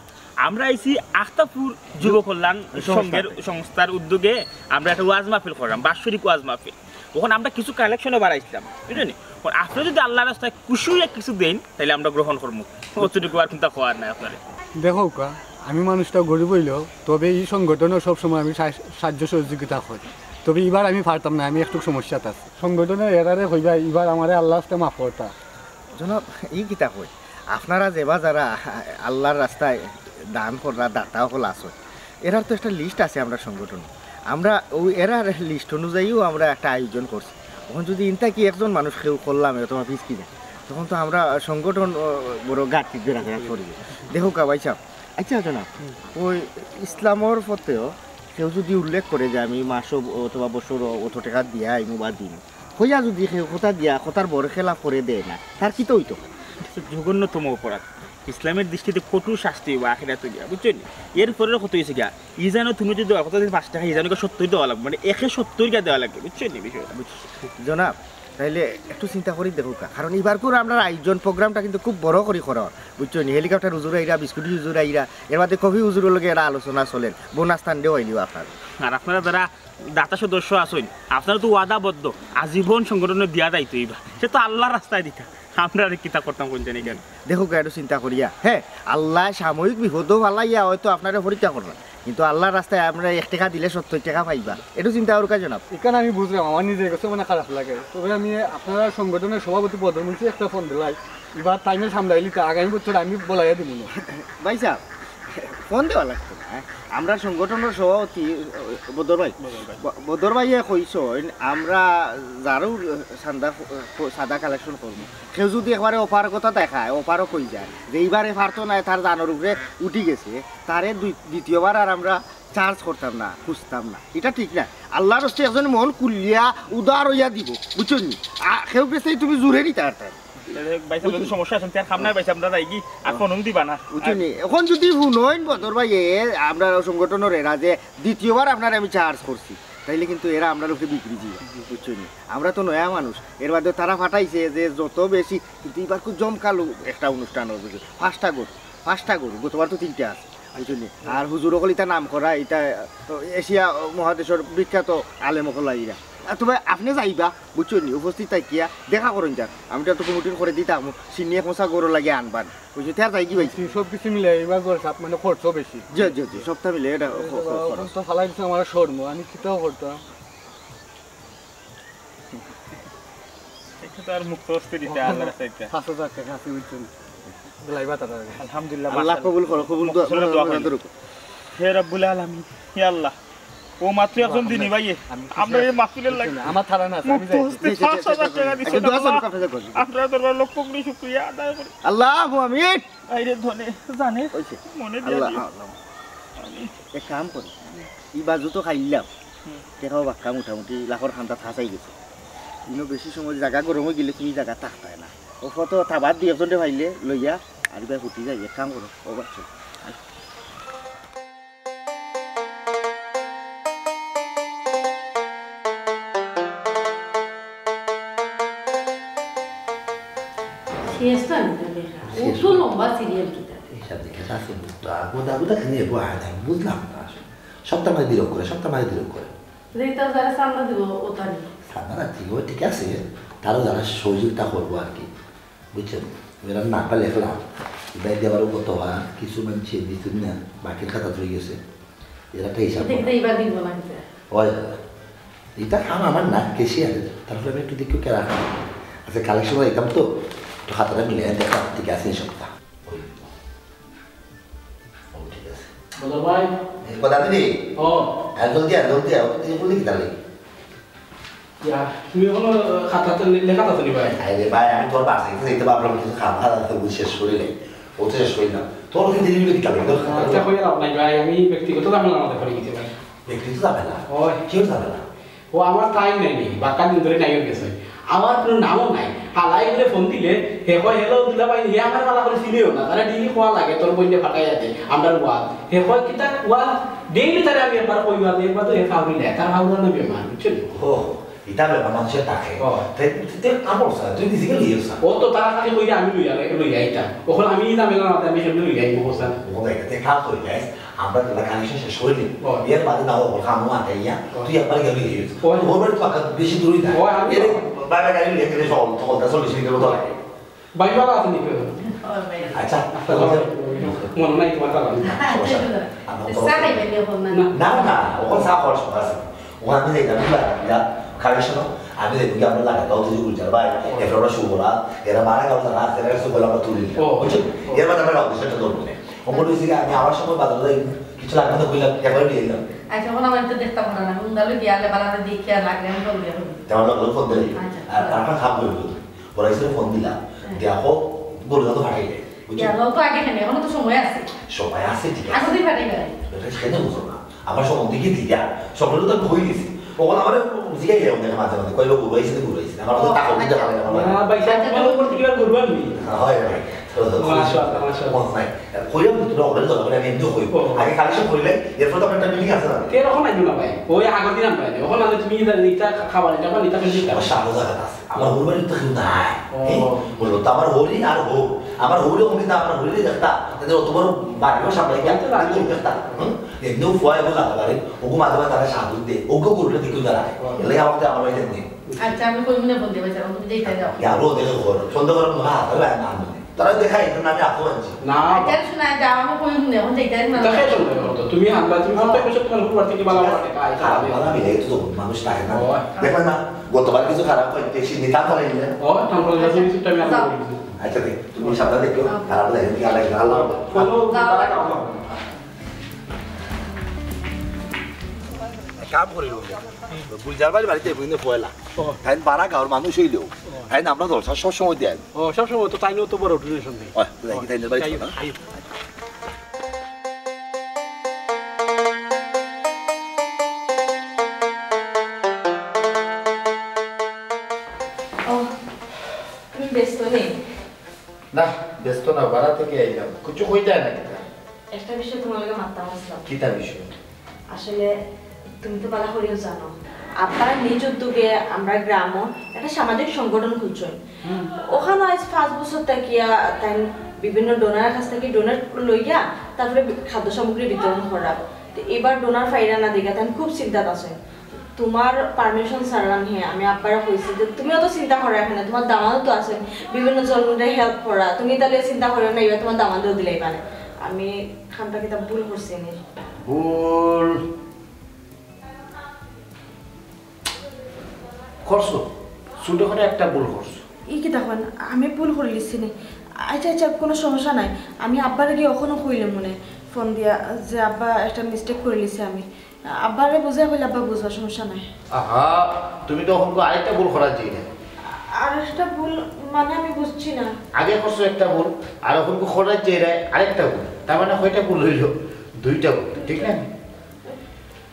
আমরা আইছি আখতাপুর যুব কল্যাণ সংস্থাতে। সংঘের সংস্থার উদ্যোগে আমরা একটা ওয়াজ মাহফিল করলাম, বাৎসরিক ওয়াজ মাহফিল। তখন আমরা কিছু কালেকশনও বাড়াইছিলাম, বুঝলেন? এখন আপনি যদি আল্লাহর রাস্তায় খুশি হইয়া কিছু দেন, তাহলে আমরা গ্রহণ করবো। অতটুকু আর চিন্তা করার নাই আপনারে। দেখউক্কা, আমি মানুষটা গরিব হইলেও, তবে এই সংগঠনও সবসময় আমি সাহ-, সাহায্য সহযোগিতা করি। তবে এবার আমি পারতাম না, আমি একটু সমস্যাত আছি। সংগঠনের এরারে কইবা, এবার আমারে আল্লাহর রাস্তায় মাফ করতা। জনাব, ই কিতা কই? আপনারা যেবা যারা আল্লাহর রাস্তায় দান কররা দাতা হকল আছইন, এরার তো একটা লিস্ট আছে আমরার সংগঠন। আমরা অউ এরার লিস্ট অনুযায়ীও আমরা একটা আয়োজন করছি। অখন যদি ইনতা কি একজন মানুষ কেউ করলাম অথবা ফিসকি যায়, তখন তো আমরা সংগঠন, ও, বড় ঘাটতি ধরা ধরা করি। দেখউক্কা ভাই সাহেব, আচ্ছা জনাব, ওই ইসলামর পথেও কেউ যদি উল্লেখ করে যে আমি মাসও অথবা বছরও অত টাকা দিয়া আইমু বা দিমু, কইয়া যদি কেউ কথা দিয়া কথার বরখেলাফ করে দেয় না, তার কিতা অইতো? জঘন্যতম অপরাধ। ইসলামের দৃষ্টিতে কঠোর শাস্তি হইব আখিরাতে গিয়া, বুঝছো নি? এর পরের কথা হইছে গিয়া, ইজানো তুমি যদি দেওয়ার কথা যদি পাঁচ টাকা, ইজানো গিয়া সত্তর দেওয়া লাগবো, মানে একে সত্তর গিয়া দেওয়া লাগে, বুঝছো নি বিষয়টা? জনাব, তাইলে একটু চিন্তা করি দেখউক্কা, কারণ এবার করে আমরার আয়োজন প্রোগ্রামটা কিন্তু খুব বড় করি করা, বুঝছো নি? হেলিকপ্টার হুজুর আইরা, বিস্কুটি হুজুর আইরা, এর বাদে কফি হুজুরর লগে এরা আলোচনা চলের, বোনাস তান্ডেও আইলিও আপনার। আর আপনারা যারা দাতা সদস্য আছইন, আপনারা তো ওয়াদাবদ্ধ, আজীবন সংগঠনে দিয়া যাইতো ইবা। সে তো আল্লাহর রাস্তায় দিতা, আমরা আর কিতা করতাম কোন জানি কেন? দেখউক্কা, একটু চিন্তা করিয়া, হ্যাঁ, আল্লাহ সাময়িক বিপদও ফালাইয়া হয়তো আপনারে পরীক্ষা করবা, কিন্তু আল্লাহর রাস্তায় আপনারা এক টাকা দিলে সত্তর টাকা পাইবা, একটু চিন্তা করউক্কা জনাব। এখানে আমি বুঝলাম, আমার নিজের কাছে মানে খারাপ লাগে, তবে আমি আপনারা সংগঠনের সভাপতি বদর মুন্সি একটা ফোন দিলাই, এবার টাইমে সামলাইলি তো আগামী বছর আমি বলাইয়া দিব না। ভাই সাহেব, ফোন দেওয়া লাগতো না, হ্যাঁ? আমরা সংগঠনের সভাপতি, আহ, বদর ভাই। বদর ভাই। ব-, বদর ভাইয়ে কইছইন, আমরা যারও চান্দা, আহ, চাঁদা কালেকশন করবো, কেউ যদি একবারে অপারগতা দেখায়, অপারগ হয়ে যায়, যে এইবারে পারতো না, তার জানোর উপরে উঠি গেছে, তারে দুই-, দ্বিতীয়বার আর আমরা চার্জ করতাম না, খুঁজতাম না। এটা ঠিক না। আল্লাহর হস্তে একজন মন খুলিয়া উদার হইয়া দিব, বুঝছো নি? আ, কেউ গেছে তুমি জুরে নিতে পারতাম। ভাই সাহেব, যদি সমস্যা আছে, তার খাম নাই ভাই সাহেব, আমরা যাই কি? আর ফোন দিবা না। বুঝছো নি? এখন যদি হুনইন বদর ভাই, এ, আমরা সংগঠনের এরা যে দ্বিতীয়বার আপনারে আমি চার্জ করছি, তাইলে কিন্তু এরা আমরার উপরে বিগড়ি যাইবা, বুঝছো নি? আমরা তো নয়া মানুষ, এর বাদে তারা ফাটাইছে যে যত বেশি, কিন্তু এবার খুব জমকালো একটা অনুষ্ঠান হবে, বুঝছো? পাঁচটা গরু, পাঁচটা গরু, গতবার তো তিনটা আছে, বুঝছো নি? আর হুজুর অকল ইতা নাম করা, ইতা তো এশিয়া মহাদেশের বিখ্যাত আলেম অকল আইরা। আর তবে আপনি যাইবা, বুঝছো নি? উপস্থিত থাকিয়া দেখা করইন যার। আমি তো কমিটির করে দিতাম, সিন্নি এক মশা গরু লাগে আনবান। বুঝছো? তে আর যাই কি ভাই? সব কিছু মিলে এবার গরু সাত মানে খরচ বেশি। জি, জি, জি, সবটা মিলে এটা খ-, খ-, খরচ। তো ফালাই দিছে আমার শোরুম, আমি কিতাও করতাম। এটা তো আর মুক্ত হস্তে দিতে আল্লাহর কাছে একটা। পাঁচ হাজার টাকা আছে, বুঝছো নি? দিলাই বা তারা। আলহামদুলিল্লাহ, আল্লাহ মাশাআল্লাহ। কবুল করো, কবুল দোয়া, মকসুদে দোয়া দোয়া করেন। করুক। হে রব্বুল আলামিন, হে আল্লাহ, ও মাত্র একজন দিনী ভাই, আমি খুশি আমরা এই আছি। মাহফিলের লাগি আমার ধারণা আছে, আমি মুক্ত যাই। হস্তে জি, জি, জি, পাঁচ হাজার জি, টাকা জি। দিচ্ছেন, একটু দোয়া করুন, আল্লাহ। আপনারা দরবার লক্ষ কোটি শুকরিয়া আদায় করি। আল্লাহু আমিন। আইরে ধনে, জানে, হইছে। মনে দিয়া আল্লাহ, দিও। আল্লাহ। আমিন। এক কাম করি, ই বাজু তো খাইলাম, হুম। টেকাও বাক্কা মোটামুটি লাখর খান্দাত হাসাই গেছে। ইনো বেশি সময় জাগা গরম হয়ে গেলে তুমি জাগা থাকতায় না। ও কত তাবাদ দুই একজনরে পাইলে লইয়া আর ইবায় ফুটি যাই, এক কাম করো, ও বাচ্চা। শেষ তো আমি তো দেখা। ও তো লম্বা সিরিয়াল কিতা। হিসাব নিকাশ আছে বুঝতো, আর বোধা বোধা খালি এবো আয় না, আমি বুঝলাম না আসলে। সপ্তাহ মাঝে দিরক করে, সপ্তাহ মাঝে দিরক করে। রেতাল যারা চান্দা দিব, ও তানি। চান্দা না, ঠিক, ও ঠিক আছে, তারও যারা সহযোগিতা করবো আর কি, বুঝছেন? এরা না পারলে একলা, এবার দেওয়ারও কত হয়, কিছু মানুষে দিচ্ছেন না, বাকির খাতা রয়ে গেছে, এরা একটা হিসাব এটা করে। কিন্তু এবার দিব না, কিন্তু। ওই, এটা কাম আমার না, ক্যাশিয়ারের, তারপরে আমি একটু দেখি কে রাখা। আচ্ছা, কালেকশন দিতাম তো, একটু খাতাটা মিলে দেখা, ঠিক আছে, এই সপ্তাহ। ওই, ও, ঠিক আছে। বলো ভাই। এই কথা দিবি? ও। আর জলদি আয়, জলদি আয়, তুই বললি কি তাহলে? ইয়া, তুমি এখনো খাতাতে লে-, লেখা তো নি ভাই? আরে ভাই, আমি তোর বাসায় গেছি, এই তো ভাবলাম কিছু খাম খাতা তো বুঝ শেষ করি নাই। ও তো শেষ করি না। তোর কি দিলি কি তাহলে? তোর খাতা আচ্ছা, কই আর নাই ভাই, আমি ব্যক্তিগত ঝামেলার মধ্যে পড়ে গেছি ভাই। ব্যক্তিগত ঝামেলা? ওই। কিওর ঝামেলা? ও আমার টাইম নাই নি, বাক্কা দিন ধরে নাই গেছে। আমার কোনো নামও নাই। হালাই বলে ফোন দিলে, হে কয়, "হ্যালো, দুলা ভাই, হে আমার বালা করে চিনেও না।" তারা ডেইলি খোয়া লাগে, তোর বইনে ফাটাই আছে, আমরা ওয়াজ। হে কয়, "কিতা ওয়াজ?" ডেইলি তারা আমি একবার কই ওয়াজ, একবার তো হে ফাউরি নেয়, তার ফাউরি না বেমার, বুঝছেন? ও, এটা বেমার মানুষের থাকে। ও। তে, তে, তে কাম করছে, তুই নিজে গেলি ইয়ে স্যার। ও তো তারা খালি কইলে আমি লইয়া, লইয়া এটা। ওখানে আমি এই ঝামেলার মাথায় আমি সেমনি লইয়া আইবো, স্যার। ও দেখ, তে কাম করি, guys। আমরা তো কানেকশন শেষ করি নি। ও। এর বাদে না ও বলছে, "আমার মাথায় ইয়া, ও। তুই একবার গেলি হয়ে গেছে।" ও। ওর বাড়ি তো বাক্কা বেশি দূরই না। ও, আমি এর তো বাই বাই গাড়ি লিখে গেলে সব, তখন তার চল্লিশ মিনিটের মতো লাগে। ভাই ভালো আছেন নি? ও, ভাই। আচ্ছা, আসসালামু আলাইকুম। মনে নাই তোমার কথা। সমস্যা নাই। আমরা তো চা খাইবেন নি এখন না? না। না, না, ওখানে চা খাওয়ার সময় আছে। ওখানে আমি যাইতাম, বুঝলা? ইয়া, কানেকশন, আমি যাইতাম কি আমরা লাগা, গাঁও থেকে গুলজার ভাই, ও। এরপর আমরা শুভরা, এরা বারো গাঁও যারা আছে, এরা শুভরা আমরা তুলি নিলাম। ও। বুঝছো? ও। এর বাদে আমরা গাঁও থেকে সেটা ধরবো না। ও বলে, "ঠিক আছে, আমি আবার সময় বাজারে যাই, কিছু লাগবে তো কইলাম, একবারে নিয়ে এলাম।" আচ্ছা, এখন আমার তো দেখতাম না, হুন্দালো গিয়া আগে বালাতে দেখিয়া লাগলে আমি ফোন দিয়া ফোন। তেমন লাগলো ফোন দিলে। আচ্ছা। আর তারপর খাপ হইল। ওরা এসে ফোন দিলা, হ্যাঁ। দেখো, গরু তো ফাটাই দেয়। বুঝছো? গেল তো আগে কেন, এখনো তো সময় আছে। সময় আছে, ঠিক আছে। আগে দিন ফাটাই দেয়। এটা সেটা বুঝো না। আমার সব দিকে দিয়া, সকলে তো আমি কই দিছি। ওখানে আমার জিগাই যাও দেখে মাঝে মাঝে, কইলো, "গরু আইছে, গরু আইছে।" আমার কথা ও, তাকে বুঝতে আচ্ছা। পারে না, আমার না, ভাই, সাহেব, তোমার উপর থেকে আর গরু আনবি? হয় ভাই। মাশাআল্লাহ, মাশাআল্লাহ। মন নাই। কইলাম তো, তোরা ওখানে দরকার, আমি এমনিও কইবো। ও। আগে কালেকশন করিলে, এরপর তো আমার একটা মিটিং আছে না? এরকম আনবো না ভাই। ওই আগের দিন আনবো না। ওখানে আনলে তুমি এটা, এটা খাবার, এটা আবার এটা খাবার। আমার সাহস জায়গা আছে। আমার হরির বাড়ি তো কেউ নাই। ও। এই, বললো, "তো আমার হরি আর হো। আমার হরি ওখানে তো আমার হরি দেখতা। তাদের অত বড় বাড়িও সামলাই গিয়া, ওই তো বাড়ি। আমি দেখতা।" হুম? এমনিও ফুয়া এগুলো লাগা বাড়ি। ওগো মাঝে মাঝে তারা সাধু দে। ওগো করলে দেখতে দাঁড়ায়। ও। এলাই আমাকে আমার বাড়িতে নেই। আচ্ছা, আমি কই মনে ফোন দিবা, তুমি যেতে দাও। ইয়া, রোদ এলে ঘর। সন্ধ্যা করে মনে হয় হাত ধরে না আনবে। তারা দেখাই, এখানে আমি হাতও আনছি। না। আচ্ছা, শোনা যাও, আমি কই মনে এখন যেতে না। দেখে সন্ধ্যা করো তো। তুমি আনবা, তুমি ও। সব টাইমে সব তোমার উপর থেকে বালা বালা দেখা, আইসা খারাপ হবে। বালা মিলে তো মানুষ থাকে না। ও। দেখবে না, গতবার কিছু খারাপ হয়, বেশি নিতাম পারে না। ও, তারপরে যখন কিছু টাইমে আনবো। আচ্ছা, দেখ, তুমি সাবধানে দেখো, ও। খারাপ লাগে, তুমি আলাদা আলাদা। কোনো যাও। বালা কাম হবে না। এক কাম করি, গুলজার ভাইর বাড়িতে বুঝলে পয়লা। ও। তাই বারা গাঁওর মানুষ হইলেও, ও। তাই আমরা জলসা সব সময় দেয়। ও, সব সময় তো তাই নিয়েও তো বড় donation দেয়। ও, তো দেখি তাই বাড়ি যাই হোক, না? যাই হোক। ও, তুমি ব্যস্ত নেই? না, ব্যস্ত না, বারা থেকে আইলাম। কিছু কইতায় না কিতা? একটা বিষয় তোমার লগে মাততাম আসলাম। কিতা বিষয়? আসলে তুমি তো বালা করিও জানো, আব্বা নিজ উদ্যোগে আমরা গ্রামও একটা সামাজিক সংগঠন খুলছইন। হুম। ওখানে আজ পাঁচ বছর থাকিয়া তাই বিভিন্ন ডোনারের কাছ থেকে ডোনেট লইয়া তারপরে বি-, খাদ্য সামগ্রী বিতরণ করা। তো এবার ডোনার পাইরা না দেখা তাই খুব চিন্তাত আছে। তোমার পারমিশন ছাড়া হে, আমি আব্বারে কইছি যে তুমিও তো চিন্তা করো এখানে, তোমার দামাদও তো আছে, বিভিন্ন জনরে হেল্প করা, তুমি তাহলে চিন্তা করো না, এবার তোমার দামাদও দিলাই পারে। আমি খানটা কিতা ভুল করছি নি? ভুল করছো, ছোটখাটো একটা ভুল করছো। ই কিতা কন, আমি ভুল করিলিছি নি। আচ্ছা, আচ্ছা, কোনো সমস্যা নাই, আমি আব্বারে গিয়া অখনো কইলাম মনে ফোন দিয়া যে আব্বা একটা মিস্টেক করিলিছি আমি। আব্বারে বুঝাই কইলে আব্বা বুঝবা, সমস্যা নাই। আহা, তুমি তো অখন আরেকটা ভুল করার যাইরায়। আরেকটা ভুল মানে আমি বুঝছি না। আগে করছো একটা ভুল, আর অখন করার যাইরায় আরেকটা ভুল। তার মানে কয়টা ভুল হইল? দুইটা ভুল, ঠিক না?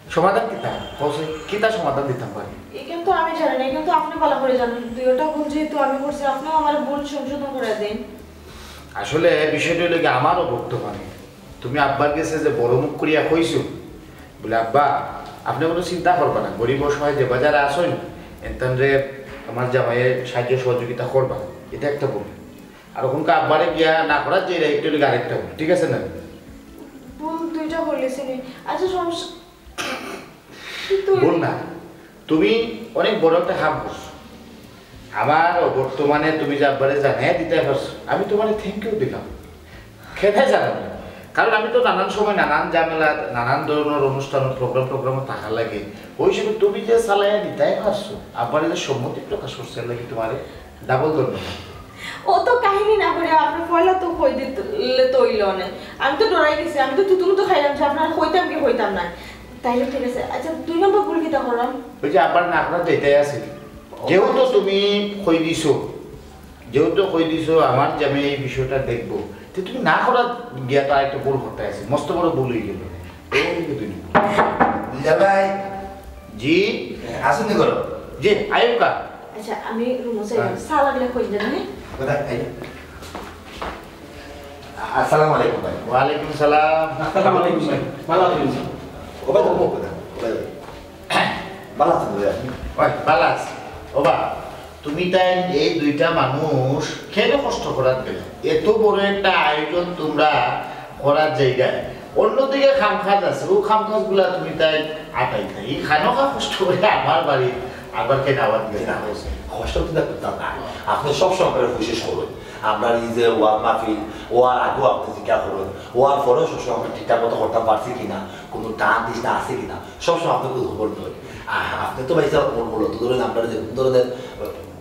সমাধান কিতা? কওছে, কিতা সমাধান দিতাম পারি? এখান তো আমি জানি না, এখান তো আপনি ভালো করে জানেন। দুইটা ভুল যেহেতু আমি করছি, আপনিও আমার ভুল সংশোধন করে দেন। আসলে বিষয়টা হইল কি, আমারও ভুক্তভোগী। তুমি আব্বার গেছে যে বড় মুখ করিয়া কইছো, বলে, "আব্বা, আপনি কোনো চিন্তা করবা না, গরিব অসহায় যে বাজারে আসইন, এনতানরে আমার জামাইয়ে সাহায্য সহযোগিতা করবা।" এটা একটা ভুল। আর অখনকা আব্বারে গিয়া না করার যে একটু আরেকটা ভুল, ঠিক আছে না? ভুল দুইটা বলেছি নি। আচ্ছা, সমস্যা কিন্তু ভুল না, তুমি অনেক বড় একটা কাম করছো। আমার বর্তমানে তুমি যে আব্বারে জানাই দিতে পারছো, আমি তোমার থ্যাংক ইউ দিলাম। খেতে জানো না, কারণ আমি তো নানান সময় নানান ঝামেলা, নানান ধরনের অনুষ্ঠান, প্রোগ্রাম টোগ্রামও থাকার লাগে, ওই সময় তুমি যে চালাইয়া দিতে পারছো, আব্বারে যে সম্মতি প্রকাশ করছে, এর লাগি তোমার ডাবল ধন্যবাদ। অত কাহিনী না করে আপনার পয়লা তো কই দিলে তো অইল না। আমি তো ডরাই গেছি, আমি তো থুতু তো খাইলাম যে আপনার কইতাম কি কইতাম না। তাইলে ঠিক আছে। আচ্ছা, দুই নম্বর ভুল কিতা করলাম? ওই যে আব্বার না করার যেটাই আছে, যেহেতু তুমি কই দিছো, যেহেতু কই দিছো আমার যে আমি এই বিষয়টা দেখবো, তো তুমি না করার গিয়া তো আরেকটা ভুল করতে আছে, মস্ত বড় ভুল হয়ে গেল। এই যে দুই নম্বর। দুলাভাই, জি, আসুন নি করো। জি, আয়ুকা। আচ্ছা, আমি রুমে যাই। হ্যাঁ। চা লাগলে কই দেন, হ্যাঁ? কোথায় খাই? আসসালামু আলাইকুম ভাই। ওয়ালাইকুম সালাম। আসসালামু আলাইকুম ভাই। ভালো আছেন? ও ভাই, ও কোথায়? ও ভাই, ভালো আছেন ভাই আপনি? ওই, ভালো আছি। ও বা, তুমি তাই এই দুইটা মানুষ কেন কষ্ট করার গেলে? এত বড় একটা আয়োজন তোমরা করার জায়গায় অন্যদিকে কাম কাজ আছে, ও কাম কাজগুলা তুমি তাই আটাই তাই এই খানোখা কষ্ট করে আমার বাড়ি আবার কেন আবার জি না, কষ্ট তো দেখো তা না। আপনি সবসময় আপনারা কোশিশ করুন। আমরা এই যে ওয়ার মাহফিল, ও আর আগেও আপনি জিজ্ঞাসা করুন, ও আর পরেও সবসময় আমরা ঠিকঠাক মতো করতাম পারছি কিনা, কোনো টান দিস না আছে কিনা, সবসময় আপনি খুব খবর নেবেন। আর আপনি তো ভাই স্যার মূল-, মূলত ধরেন আমরা যে কোনো ধরনের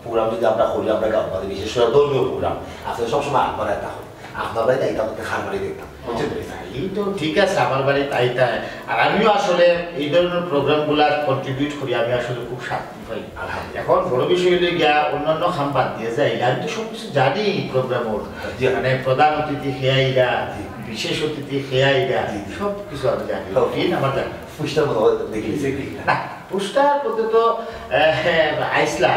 প্রোগ্রাম যদি আমরা করি, আমরা গাঁও বাড়ি, বিশেষ করে ধর্মীয় প্রোগ্রাম, আপনি সবসময় আগ বাড়ায় থাকেন। আপনার বাড়িতে আইতাম, আপনি খান বাড়ি দেখতাম, বুঝছেন তো? এই তো ঠিক আছে, আমার বাড়িত আইতা। আর আমিও আসলে এই ধরনের প্রোগ্রামগুলা কন্ট্রিবিউট করি, আমি আসলে খুব শান্তি পাই। আলহামদুলিল্লাহ। এখন বড় বিষয় হইলে গিয়া অন্যান্য কাম বাদ দিয়া যাই, আমি তো সব কিছু জানি প্রোগ্রামর। জি। মানে প্রধান অতিথি কে আইরা, জি। বিশেষ অতিথি কে আইরা, জি, জি। সব কিছু আমি জানি। হ্যাঁ। দিন আমার জানি। পুষ্টার মতো দেখি। না, পোস্টার বলতে তো, আহ, আইসলা,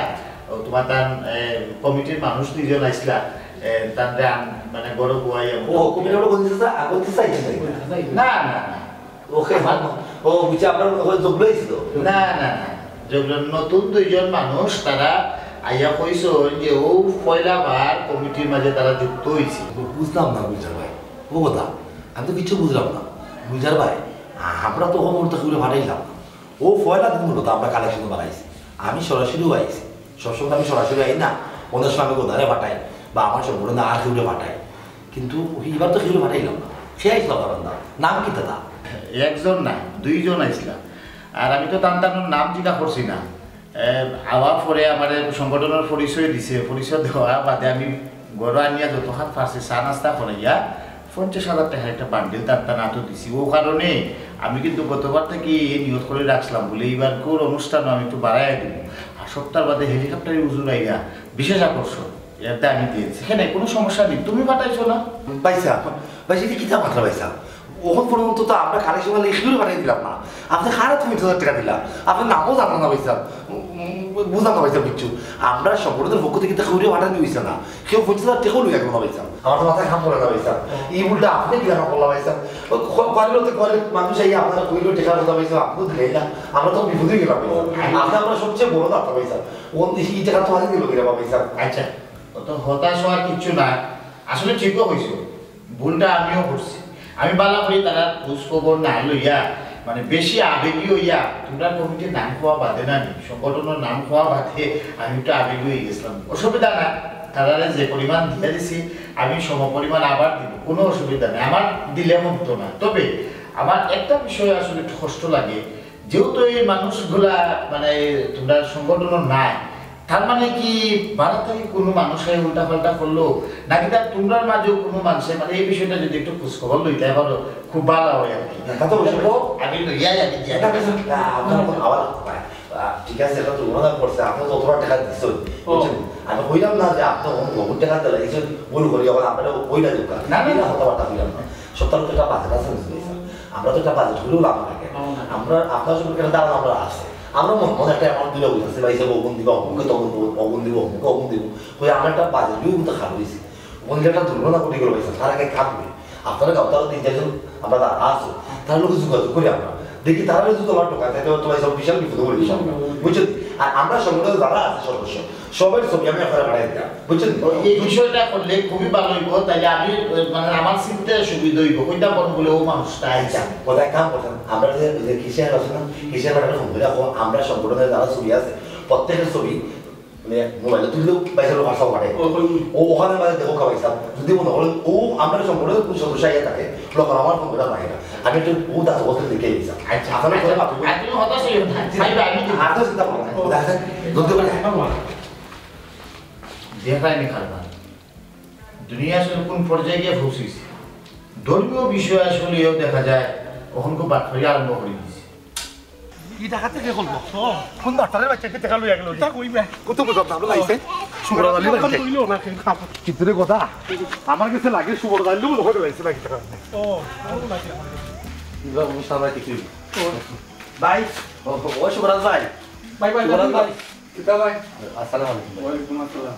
ও তোমার তান, আহ, কমিটির মানুষ দুইজন আইসলা, আহ, তানরে আন-, মানে বড় বুয়াই এবং ও, কমিটি আমরা বলতে চাই, আগে বলতে চাইছি না। না, না, না। ওকে, ও, বুঝছি, আপনার ওখানে যোগ রয়েছিল। না, না, না। যেগুলো নতুন দুইজন মানুষ, তারা আইয়া কইছইন যে ও পয়লা বার কমিটির মাঝে তারা যুক্ত হইছে। বুঝলাম না গুলজার ভাই, ও কথা, আমি তো কিছু বুঝলাম না। গুলজার ভাই, আ-, আমরা তো ওখানে ওটা ঘুরে ফাটাইলাম না। ও পয়লা দিন মূলত আমরা কালেকশন বানাইছি। আমি সরাসরিও আইছি, সবসময় আমি সরাসরি আই না, অনেক সময় আমি গোদারে ফাটাই বা আমার সম্পূর্ণ আর কেউরে ফাটাই, কিন্তু এবার তো কেউরে ফাটাইলাম না। সে আইসলাম কারণ না, নাম কি দাদা? একজন না, দুইজন আইসলা। আর আমি তো তান তানোর নাম জিজ্ঞা করছি না। এ, আওয়ার পরে আমার সংগঠনের পরিচয় দিছে, পরিচয় দেওয়া বাদে আমি ঘরে আনিয়া যত হাত পারছি চা নাস্তা করাইয়া পঞ্চাশ হাজার টাকার একটা বান্ডিল তার তার হাতে দিছি। ও কারণে আমি কিন্তু গতবার থেকে এই নিয়ত করে রাখছিলাম বলে এইবার কোর অনুষ্ঠান আমি একটু বাড়াইয়া দিব। আর সপ্তাহ বাদে হেলিকপ্টারে উজুর আইয়া বিশেষ আকর্ষণ, এটা আমি দিয়েছি। এখানে কোনো সমস্যা নেই, তুমি পাঠাইছো না? ভাই সাহেব, ভাই সাহেব, এটা কিতা মাত্রা ভাই সাহেব? ওখান পর্যন্ত তো আমরা কালেকশন করলে ইস্যুরে পাঠিয়ে দিলাম না। আপনি কারে তুমি পঞ্চাশ হাজার টাকা দিলা? আপনার নামও জানো না ভাই সাহেব। উম, বুঝলাম না ভাই সাহেব কিচ্ছু। আমরা সংগঠনের পক্ষ থেকে তো কেউরে পাঠানো হয়েছে না। কেউ পঞ্চাশ হাজার টাকাও লইয়া গেল না ভাই সাহেব। আমার তো মাথায় কাম করে না ভাই সাহেব। এই ভুলটা আপনি কিলা করলা ভাই সাহেব? ও, ক-, করে বলতে করে মানুষ এই আপনারা কইলো টাকার কথা ভাই সাহেব, আপনি দিলেন না। আমরা তো বিপদে গেলাম ভাই সাহেব। আপনি আমরা সবচেয়ে বড় দাতা ভাই সাহেব। ওন এই টাকা তো আগে দিল কিনা ভাই সাহেব? আচ্ছা, অত হতাশ হওয়ার কিচ্ছু না, আসলে ঠিকও হয়েছে, ভুলটা আমিও করছি। আমি বালা করি তারা খোঁজ খবর না লইয়া, মানে বেশি আবেগী হইয়া, তোমরা কমিটির নাম খোয়া বাদে না নি, সংগঠনের নাম খোয়া বাদে আমি একটু আবেগী হয়ে গেছিলাম। অসুবিধা না, তারা যে পরিমাণ দিয়ে দিছি, আমি সম পরিমাণ আবার দিব, কোনো অসুবিধা নেই। আমার দিলে মতো না, তবে আমার একটা বিষয়ে আসলে একটু কষ্ট লাগে, যেহেতু এই মানুষগুলা মানে তোমরা সংগঠনও নাই, তার মানে কি ভারত থেকে কোনো মানুষ এই উল্টা পাল্টা করলো, নাকি তার তোমরার মাঝেও কোনো মানুষে মানে এই বিষয়টা যদি একটু খোঁজ খবর লইতে পারো, খুব ভালো হয় আর কি। না, তা তো অবশ্যই। ও, আমি লইয়াই আমি দিয়া না, না, না, আপনার কোনো আবার, আহ, ঠিক আছে, এটা তো ওনারা করছে, আপনি তো অতটা টাকা দিচ্ছেন, ও। বুঝছেন? আমি কইলাম না যে আপনি অন্য বহুত টাকা দিলে, এই যে ভুল করি, আবার আপনারা ওইটা দোকান। না, না, না। কথাবার্তা কইলাম না। সপ্তাহে তো একটা বাজেট আছে, বুঝলি স্যার? আমরা তো একটা বাজেট করেও লাভ থাকে। হুম। আমরা আপনার সঙ্গে একটা ধারণা আমরা আছে। আমরা মনে মনে একটা অ্যামাউন্ট দিলে বুঝতেছি, ভাই সাহেব, অগুন দিব, অমুকে তখন দিব, অগুন দিব, অমুকে অগুন দিব। ওই আমরা একটা বাজেট নিয়েও কিন্তু খারাপ হয়েছি। ওখানে একটা দুর্ঘটনা ঘটে গেল, ভাই সাহেব, তার আগে কাম করি। আপনারা গাঁও তারা তিন চারজন আমরা দাদা আছো, তার লোক যোগাযোগ করি আমরা। দেখি তারা যদি তোমার টোকা, তাহলে তোমার সব বিশাল বিপদ করে দিস আমরা। বুঝছো? আর আমরা সংগঠনে যারা আছে সদস্য, সবার ছবি আমি আপনারে পাঠাই দিতাম, বুঝছেন? এই বিষয়টা করলে খুবই ভালো হইব, তাইলে আমি, মানে, আমার চিনতে সুবিধা হইব, কইতাম পারবো বলে ও মানুষটা আইসা। কথা এক কাম করছেন, আমরা যে, যে কিসে আছে না, কিসে পাঠানো ফোন করে রাখো, আমরা সংগঠনে যারা ছবি আছে, প্রত্যেকের ছবি মানে মোবাইলে তুললেও বাইশে লোক আসা পারে। ও, ওই। ও ওখানে মানে দেখো খাওয়াই সাহেব, যদি মনে করেন ও আমরা সংগঠনের কোনো সদস্য আইয়া থাকে, তখন আমার ফোন করে পায় না। আমি একটু ও দাস বলতে দেখে গেছিলাম। আচ্ছা, আপনারা আচ্ছা, করে পাঠাবো। আর তুমি হতাশ হইও না। ভাই, ভাই, আমি আর তো চিন্তা করবো না। ও। দেখা যাক, ধরতে পারে। দেখায়নি কারবার। দুনিয়া আসলে কোন পর্যায়ে গিয়ে পৌঁছেছে? ধর্মীয় বিষয় আসলেও দেখা যায়, ওখানকে বাটপারি আরম্ভ করে দিয়েছে। ই ডাকাতে কে করবো? কোন ডাক্তারের বাচ্চাকে টাকা লইয়া গেল? তা কইবে। কত বুঝলাম না, আমরা লাইছে। সুবরাজ আলী বাড়িতে। কইলো না, কিন্তু খাবো। কিন্তু রে কথা, আমার কাছে লাগে সুবরাজ আলী বলে করে লাইছে নাকি টাকা। ও, আমার লাগে। ইব্রাহিম সাহেব কিছু। ও। ভাই, ও, ও সুবরাজ ভাই। ভাই, ভাই, সুবরাজ ভাই। ভাই। কিতা ভাই? আসসালামু আলাইকুম ভাই। ওয়ালাইকুম আসসালাম।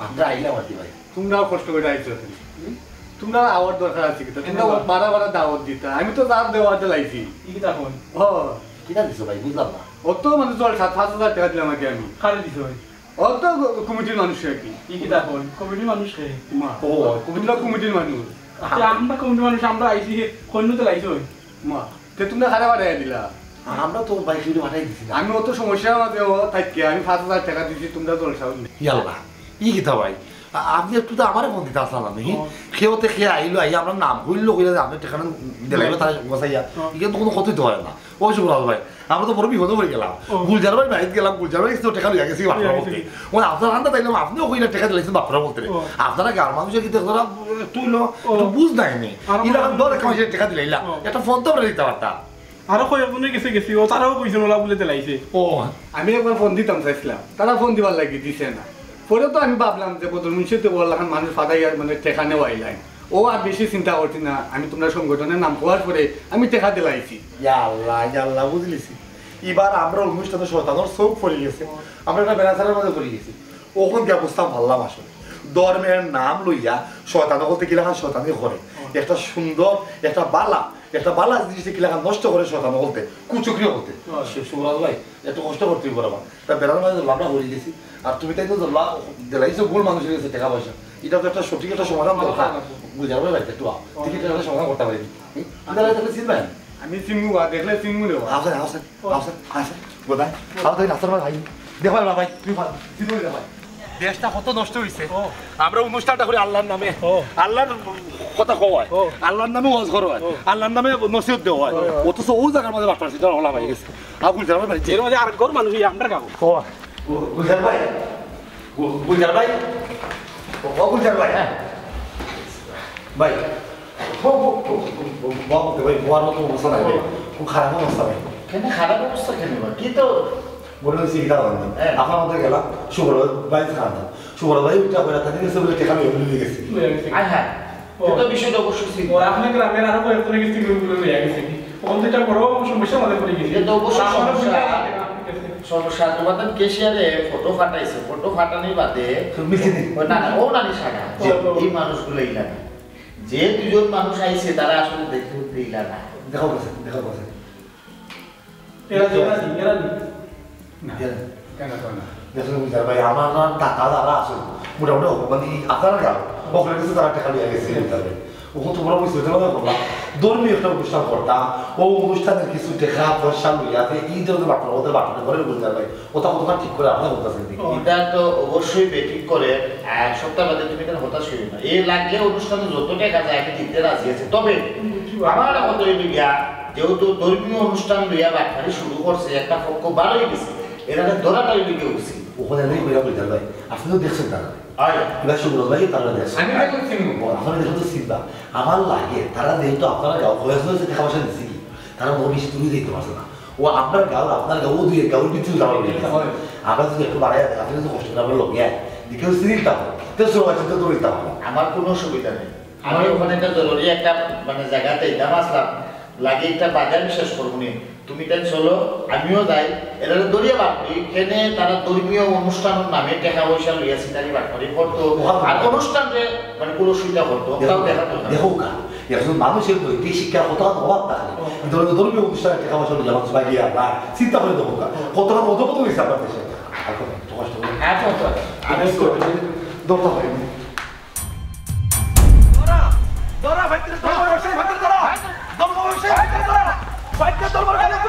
আমরা আইলাম আর কি ভাই। তোমরাও কষ্ট করে আইছো এখানে। হুম? তোমরা আওয়ার দরকার আছে কিতা? তোমরা বারা বারা দাওয়াত দিতা। আমি তো যার দেওয়াতে লাইছি। ই কিতা কই? ও। কিতা দিছো ভাই? বুঝলাম না। অত মানে জলসা, পাঁচ হাজার টাকা দিলাম আগে আমি। কারে দিছো ভাই? অত কমিটির মানুষ আর কি। ই কিতা কই? কমিটির মানুষ কে? মা। ও, কমিটির কমিটির মানুষ। আচ্ছা, আমরা কমিটির মানুষ, আমরা আইছি, কইনো তো লাইছো ভাই। মা, তে তোমরা কারে পাঠাইয়া দিলা? আমরা তো ভাই কেউরে পাঠাই দিছি না। আমি অত সমস্যার মাঝে ও থাকি, আমি পাঁচ হাজার টাকা দিছি, তোমরা জলসাও নেই। ইয়াল্লা, ই কিতা ভাই? আ-, আপনি একটু তো আমারে ফোন দিতা আসলা না, নি? ও। কেউ তে কে আইলো, আইয়া আমরা নাম কইলো, কইলা যে আপনি টাকা দিলাইবা, হুম। তারা গোছাইয়া। ও। ইখান তো কোনো কথাই তো হয় না। ও সুবরাজ ভাই, আমরা তো বড় বিপদে পড়ি গেলাম। ও। গুলজার ভাই বাড়িত গেলাম, গুলজার ভাই তো টাকা লইয়া গেছি, বাপরা লইয়া বলতে। গেছি। ওই আপনার আন্দা তাইলাম, আপনিও কইলা টাকা দিলাইছেন, বাপরা বলতে রে। ও। আপনারা গাঁর মানুষে কিতা, একটু হইলো, ও। একটু বুঝ নাই নি। আর ইলা আমার দরে কামাইছে টাকা দিলাইলা। ও। একটা ফোন তো আমরা দিতে পারতাম। আরো কয়েকজনে গেছে, গেছি, ও তারাও কইছেন ওলা বলে দিলাইছে। ও, আমি একবার ফোন দিতাম চাইছিলাম, তারা ফোন দিবার লাগি দিছে না। পরে তো আমি ভাবলাম যে বদর মুন্সিতে ওলাখান মানুষ ফাদাইয়া মানে টেকা নেওয়া আইলাইন। ও আর বেশি চিন্তা করছি না, আমি তোমরা সংগঠনের নাম কওয়ার পরে আমি টেকা দিলাইছি। ইয়া আল্লাহ, ইয়া আল্লাহ, বুঝলিছি। এবার আমরা অনুষ্ঠানে শয়তানর চোখ পড়ি গেছে, আমরা একটা বেড়াছাড়ার মাঝে পড়ি গেছি। ওখান গিয়া বুঝতাম পারলাম আসলে ধর্মের নাম লইয়া শয়তান বলতে কিলাখান শয়তানি করে। একটা সুন্দর, একটা বালা, একটা বালা জিনিস কিলাখান নষ্ট করে শয়তান বলতে, কুচক্রি বলতে। সু-, সুবরাজ ভাই, একটু কষ্ট করতে হইব বাবা। তা বেড়ার মাঝে আমরা হয়ে গেছি, আর তুমি তাই তো ধরলা, দিলাইছো ভুল মানুষের কাছে টাকা পয়সা। এটা তো একটা সঠিক একটা সমাধান দরকার। বুঝা ভাই, একটু আও। দেখি এটা একটা সমাধান করতে পারি। হুম? তাহলে তাহলে চিনবেন? আমি চিনবো বা, দেখলে চিনবো রে বা। আচ্ছা, আচ্ছা, আচ্ছা, আচ্ছা। বোধহয় আও তো এই রাস্তার মাঝে ভাই। দেখো না ভাই, তুমি ভাই, চিনো না ভাই। দেশটা কত নষ্ট হইছে। ও। আমরা অনুষ্ঠানটা করি আল্লাহর নামে। ও। আল্লাহর কথা কওয়া হয়। ও। আল্লাহর নামে ওয়াজ করা হয়। ও। আল্লাহর নামে নসিহত দেওয়া হয়। ও। অথচ ও জায়গার মাঝে বাটপার সেটা হলা ভাই গেছে। আবুল জামাল ভাই। এর মাঝে আর ঘর মানুষ, এই আমরা খাবো। ও। গু-, গুলজার ভাই, গু-, গুলজার ভাই, ও, ও গুলজার ভাই, হ্যাঁ। ভাই, ব-, ব-, ব-, ব-, ব-, ভাই, বওয়ার মতো অবস্থা নাই ভাই। খুব খারাপ অবস্থা ভাই। কেন খারাপ অবস্থা কেন বা? কি তো বলে দিছি, কি কারণ? হ্যাঁ। আপনার মধ্যে গেলাম, সুবল ভাই খান। সুবল ভাই উঠে আপনার কাছে গেছে বলে টেকা নিয়ে নিয়ে গেছে। নিয়ে গেছে। আয় হায়। ও। এটা তো বিষয়টা অবশ্যই ছিল। ও, আপনার গ্রামের আরো কয়েকজনের কাছ থেকে ওগুলো নিয়ে গেছে কি? ওখান থেকে বড় সমস্যা আমাদের পড়ে গেছে। এটা তো অবশ্যই আমারও সমস্যা। বুঝতে পারছি না আপনার কাছে। সমস্যা, তোমাদের ক্যাশিয়ারে ফটো ফাটাইছে, ফটো ফাটানির বাদে তো মিছিল দিন। ও না, না, ও নানি সারা। জি। এই মানুষগুলো ইলা না। যে দুজন মানুষ আইছে, তারা আসলে দেখতে উঠতে ইলা না। দেখা গেছে, দেখা গেছে। এরা, এরা নি, এরা নি। না, এরা। কেন তো না? দেখুন, বুঝার ভাই, আমার না টাকা যারা আছে, মোটামুটি মানে আপনারা গাও, ওখানে কিছু তারা টাকা নিয়ে গেছে, বুঝার ভাই। ওখানে তোমরা বুঝতে পারো না, তোমরা ধর্মীয় একটা অনুষ্ঠান করতাম, ও অনুষ্ঠানের কিছু টাকা পয়সা লইয়া আছে, এই ধরনের বাটপার, ওদের বাটপার করে বুঝার ভাই, ওটা কতটা ঠিক করে আপনারা বলতেছেন দেখি। এটা তো অবশ্যই বেটিং করে, আহ, সপ্তাহ বাদে তুমি কেন হতাশ হইবে না। এ লাগলে অনুষ্ঠানে যত টাকা যায়, আমি দিতে রাজি আছি। তবে আমার কথা হইল গিয়া, যেহেতু ধর্মীয় অনুষ্ঠান লইয়া বাটপারি শুরু করছে, একটা পক্ষ বার হয়ে গেছে, এরা ধরাটা হইল গিয়া উচিত। ওখানে নেই কইরা কইতাম ভাই, আপনি তো দেখছেন তারা। হয়। এবার সুব্রত ভাই তারা দেখছেন। আমি তো চিনি। ও, আপনারা দেখুন তো চিন্তা। আমার লাগে, তারা যেহেতু আপনারা গাঁও হয়ে হয়েছে, দেখা পয়সা দিচ্ছে কি? তারা মনে বেশি দূরে যেতে পারছে না। ও আপনার গাঁও, আপনার গাঁও, ও দুই এক গাঁওর ভিতরে যাওয়া হয়ে গেছে। হয়। আমরা যদি একটু বাড়াই, আপনি যদি কষ্ট করে আমরা লগে আয়, দেখে হচ্ছে চিন্তা হয়। তো সবাই চিন্তা করে দিতে হবে। আমার কোনো অসুবিধা নেই। আমি ওখানে একটা জরুরি একটা, মানে, জায়গাতে ইতাম আসলাম, লাগে একটা বাজার শেষ করবো নি। তুমি তাই চলো, আমিও যাই। এরারে ধরিয়া বার করি, কেনে তারা ধর্মীয় অনুষ্ঠানর নামে টেকা পয়সা লইয়া সিটারি বার করি করতো। আর অনুষ্ঠানরে মানে কুলসিতা করতো, তাও দেখা তো না। দেখো কা, একজন মানুষের নৈতিক শিক্ষার কতখান অভাব থাকলে, এই ধরনের ধর্মীয় অনুষ্ঠানে টেকা পয়সা লইয়া মানুষ বাইরে আর না, চিন্তা করে দেখো কা, কতখান অধপতন হয়েছে আমার দেশে। আর কত, তোমার সাথে আচ্ছা, আচ্ছা, আচ্ছা। আমি দরকার হয়নি। ধরা, ধরা, ভাইকে ধরা, ব্যবসায়ী ভাইকে ধরা, ধর্ম ব্যবসায়ী ভাইকে ধরা, ভাইকে ধর্ম ব্যবসায়ী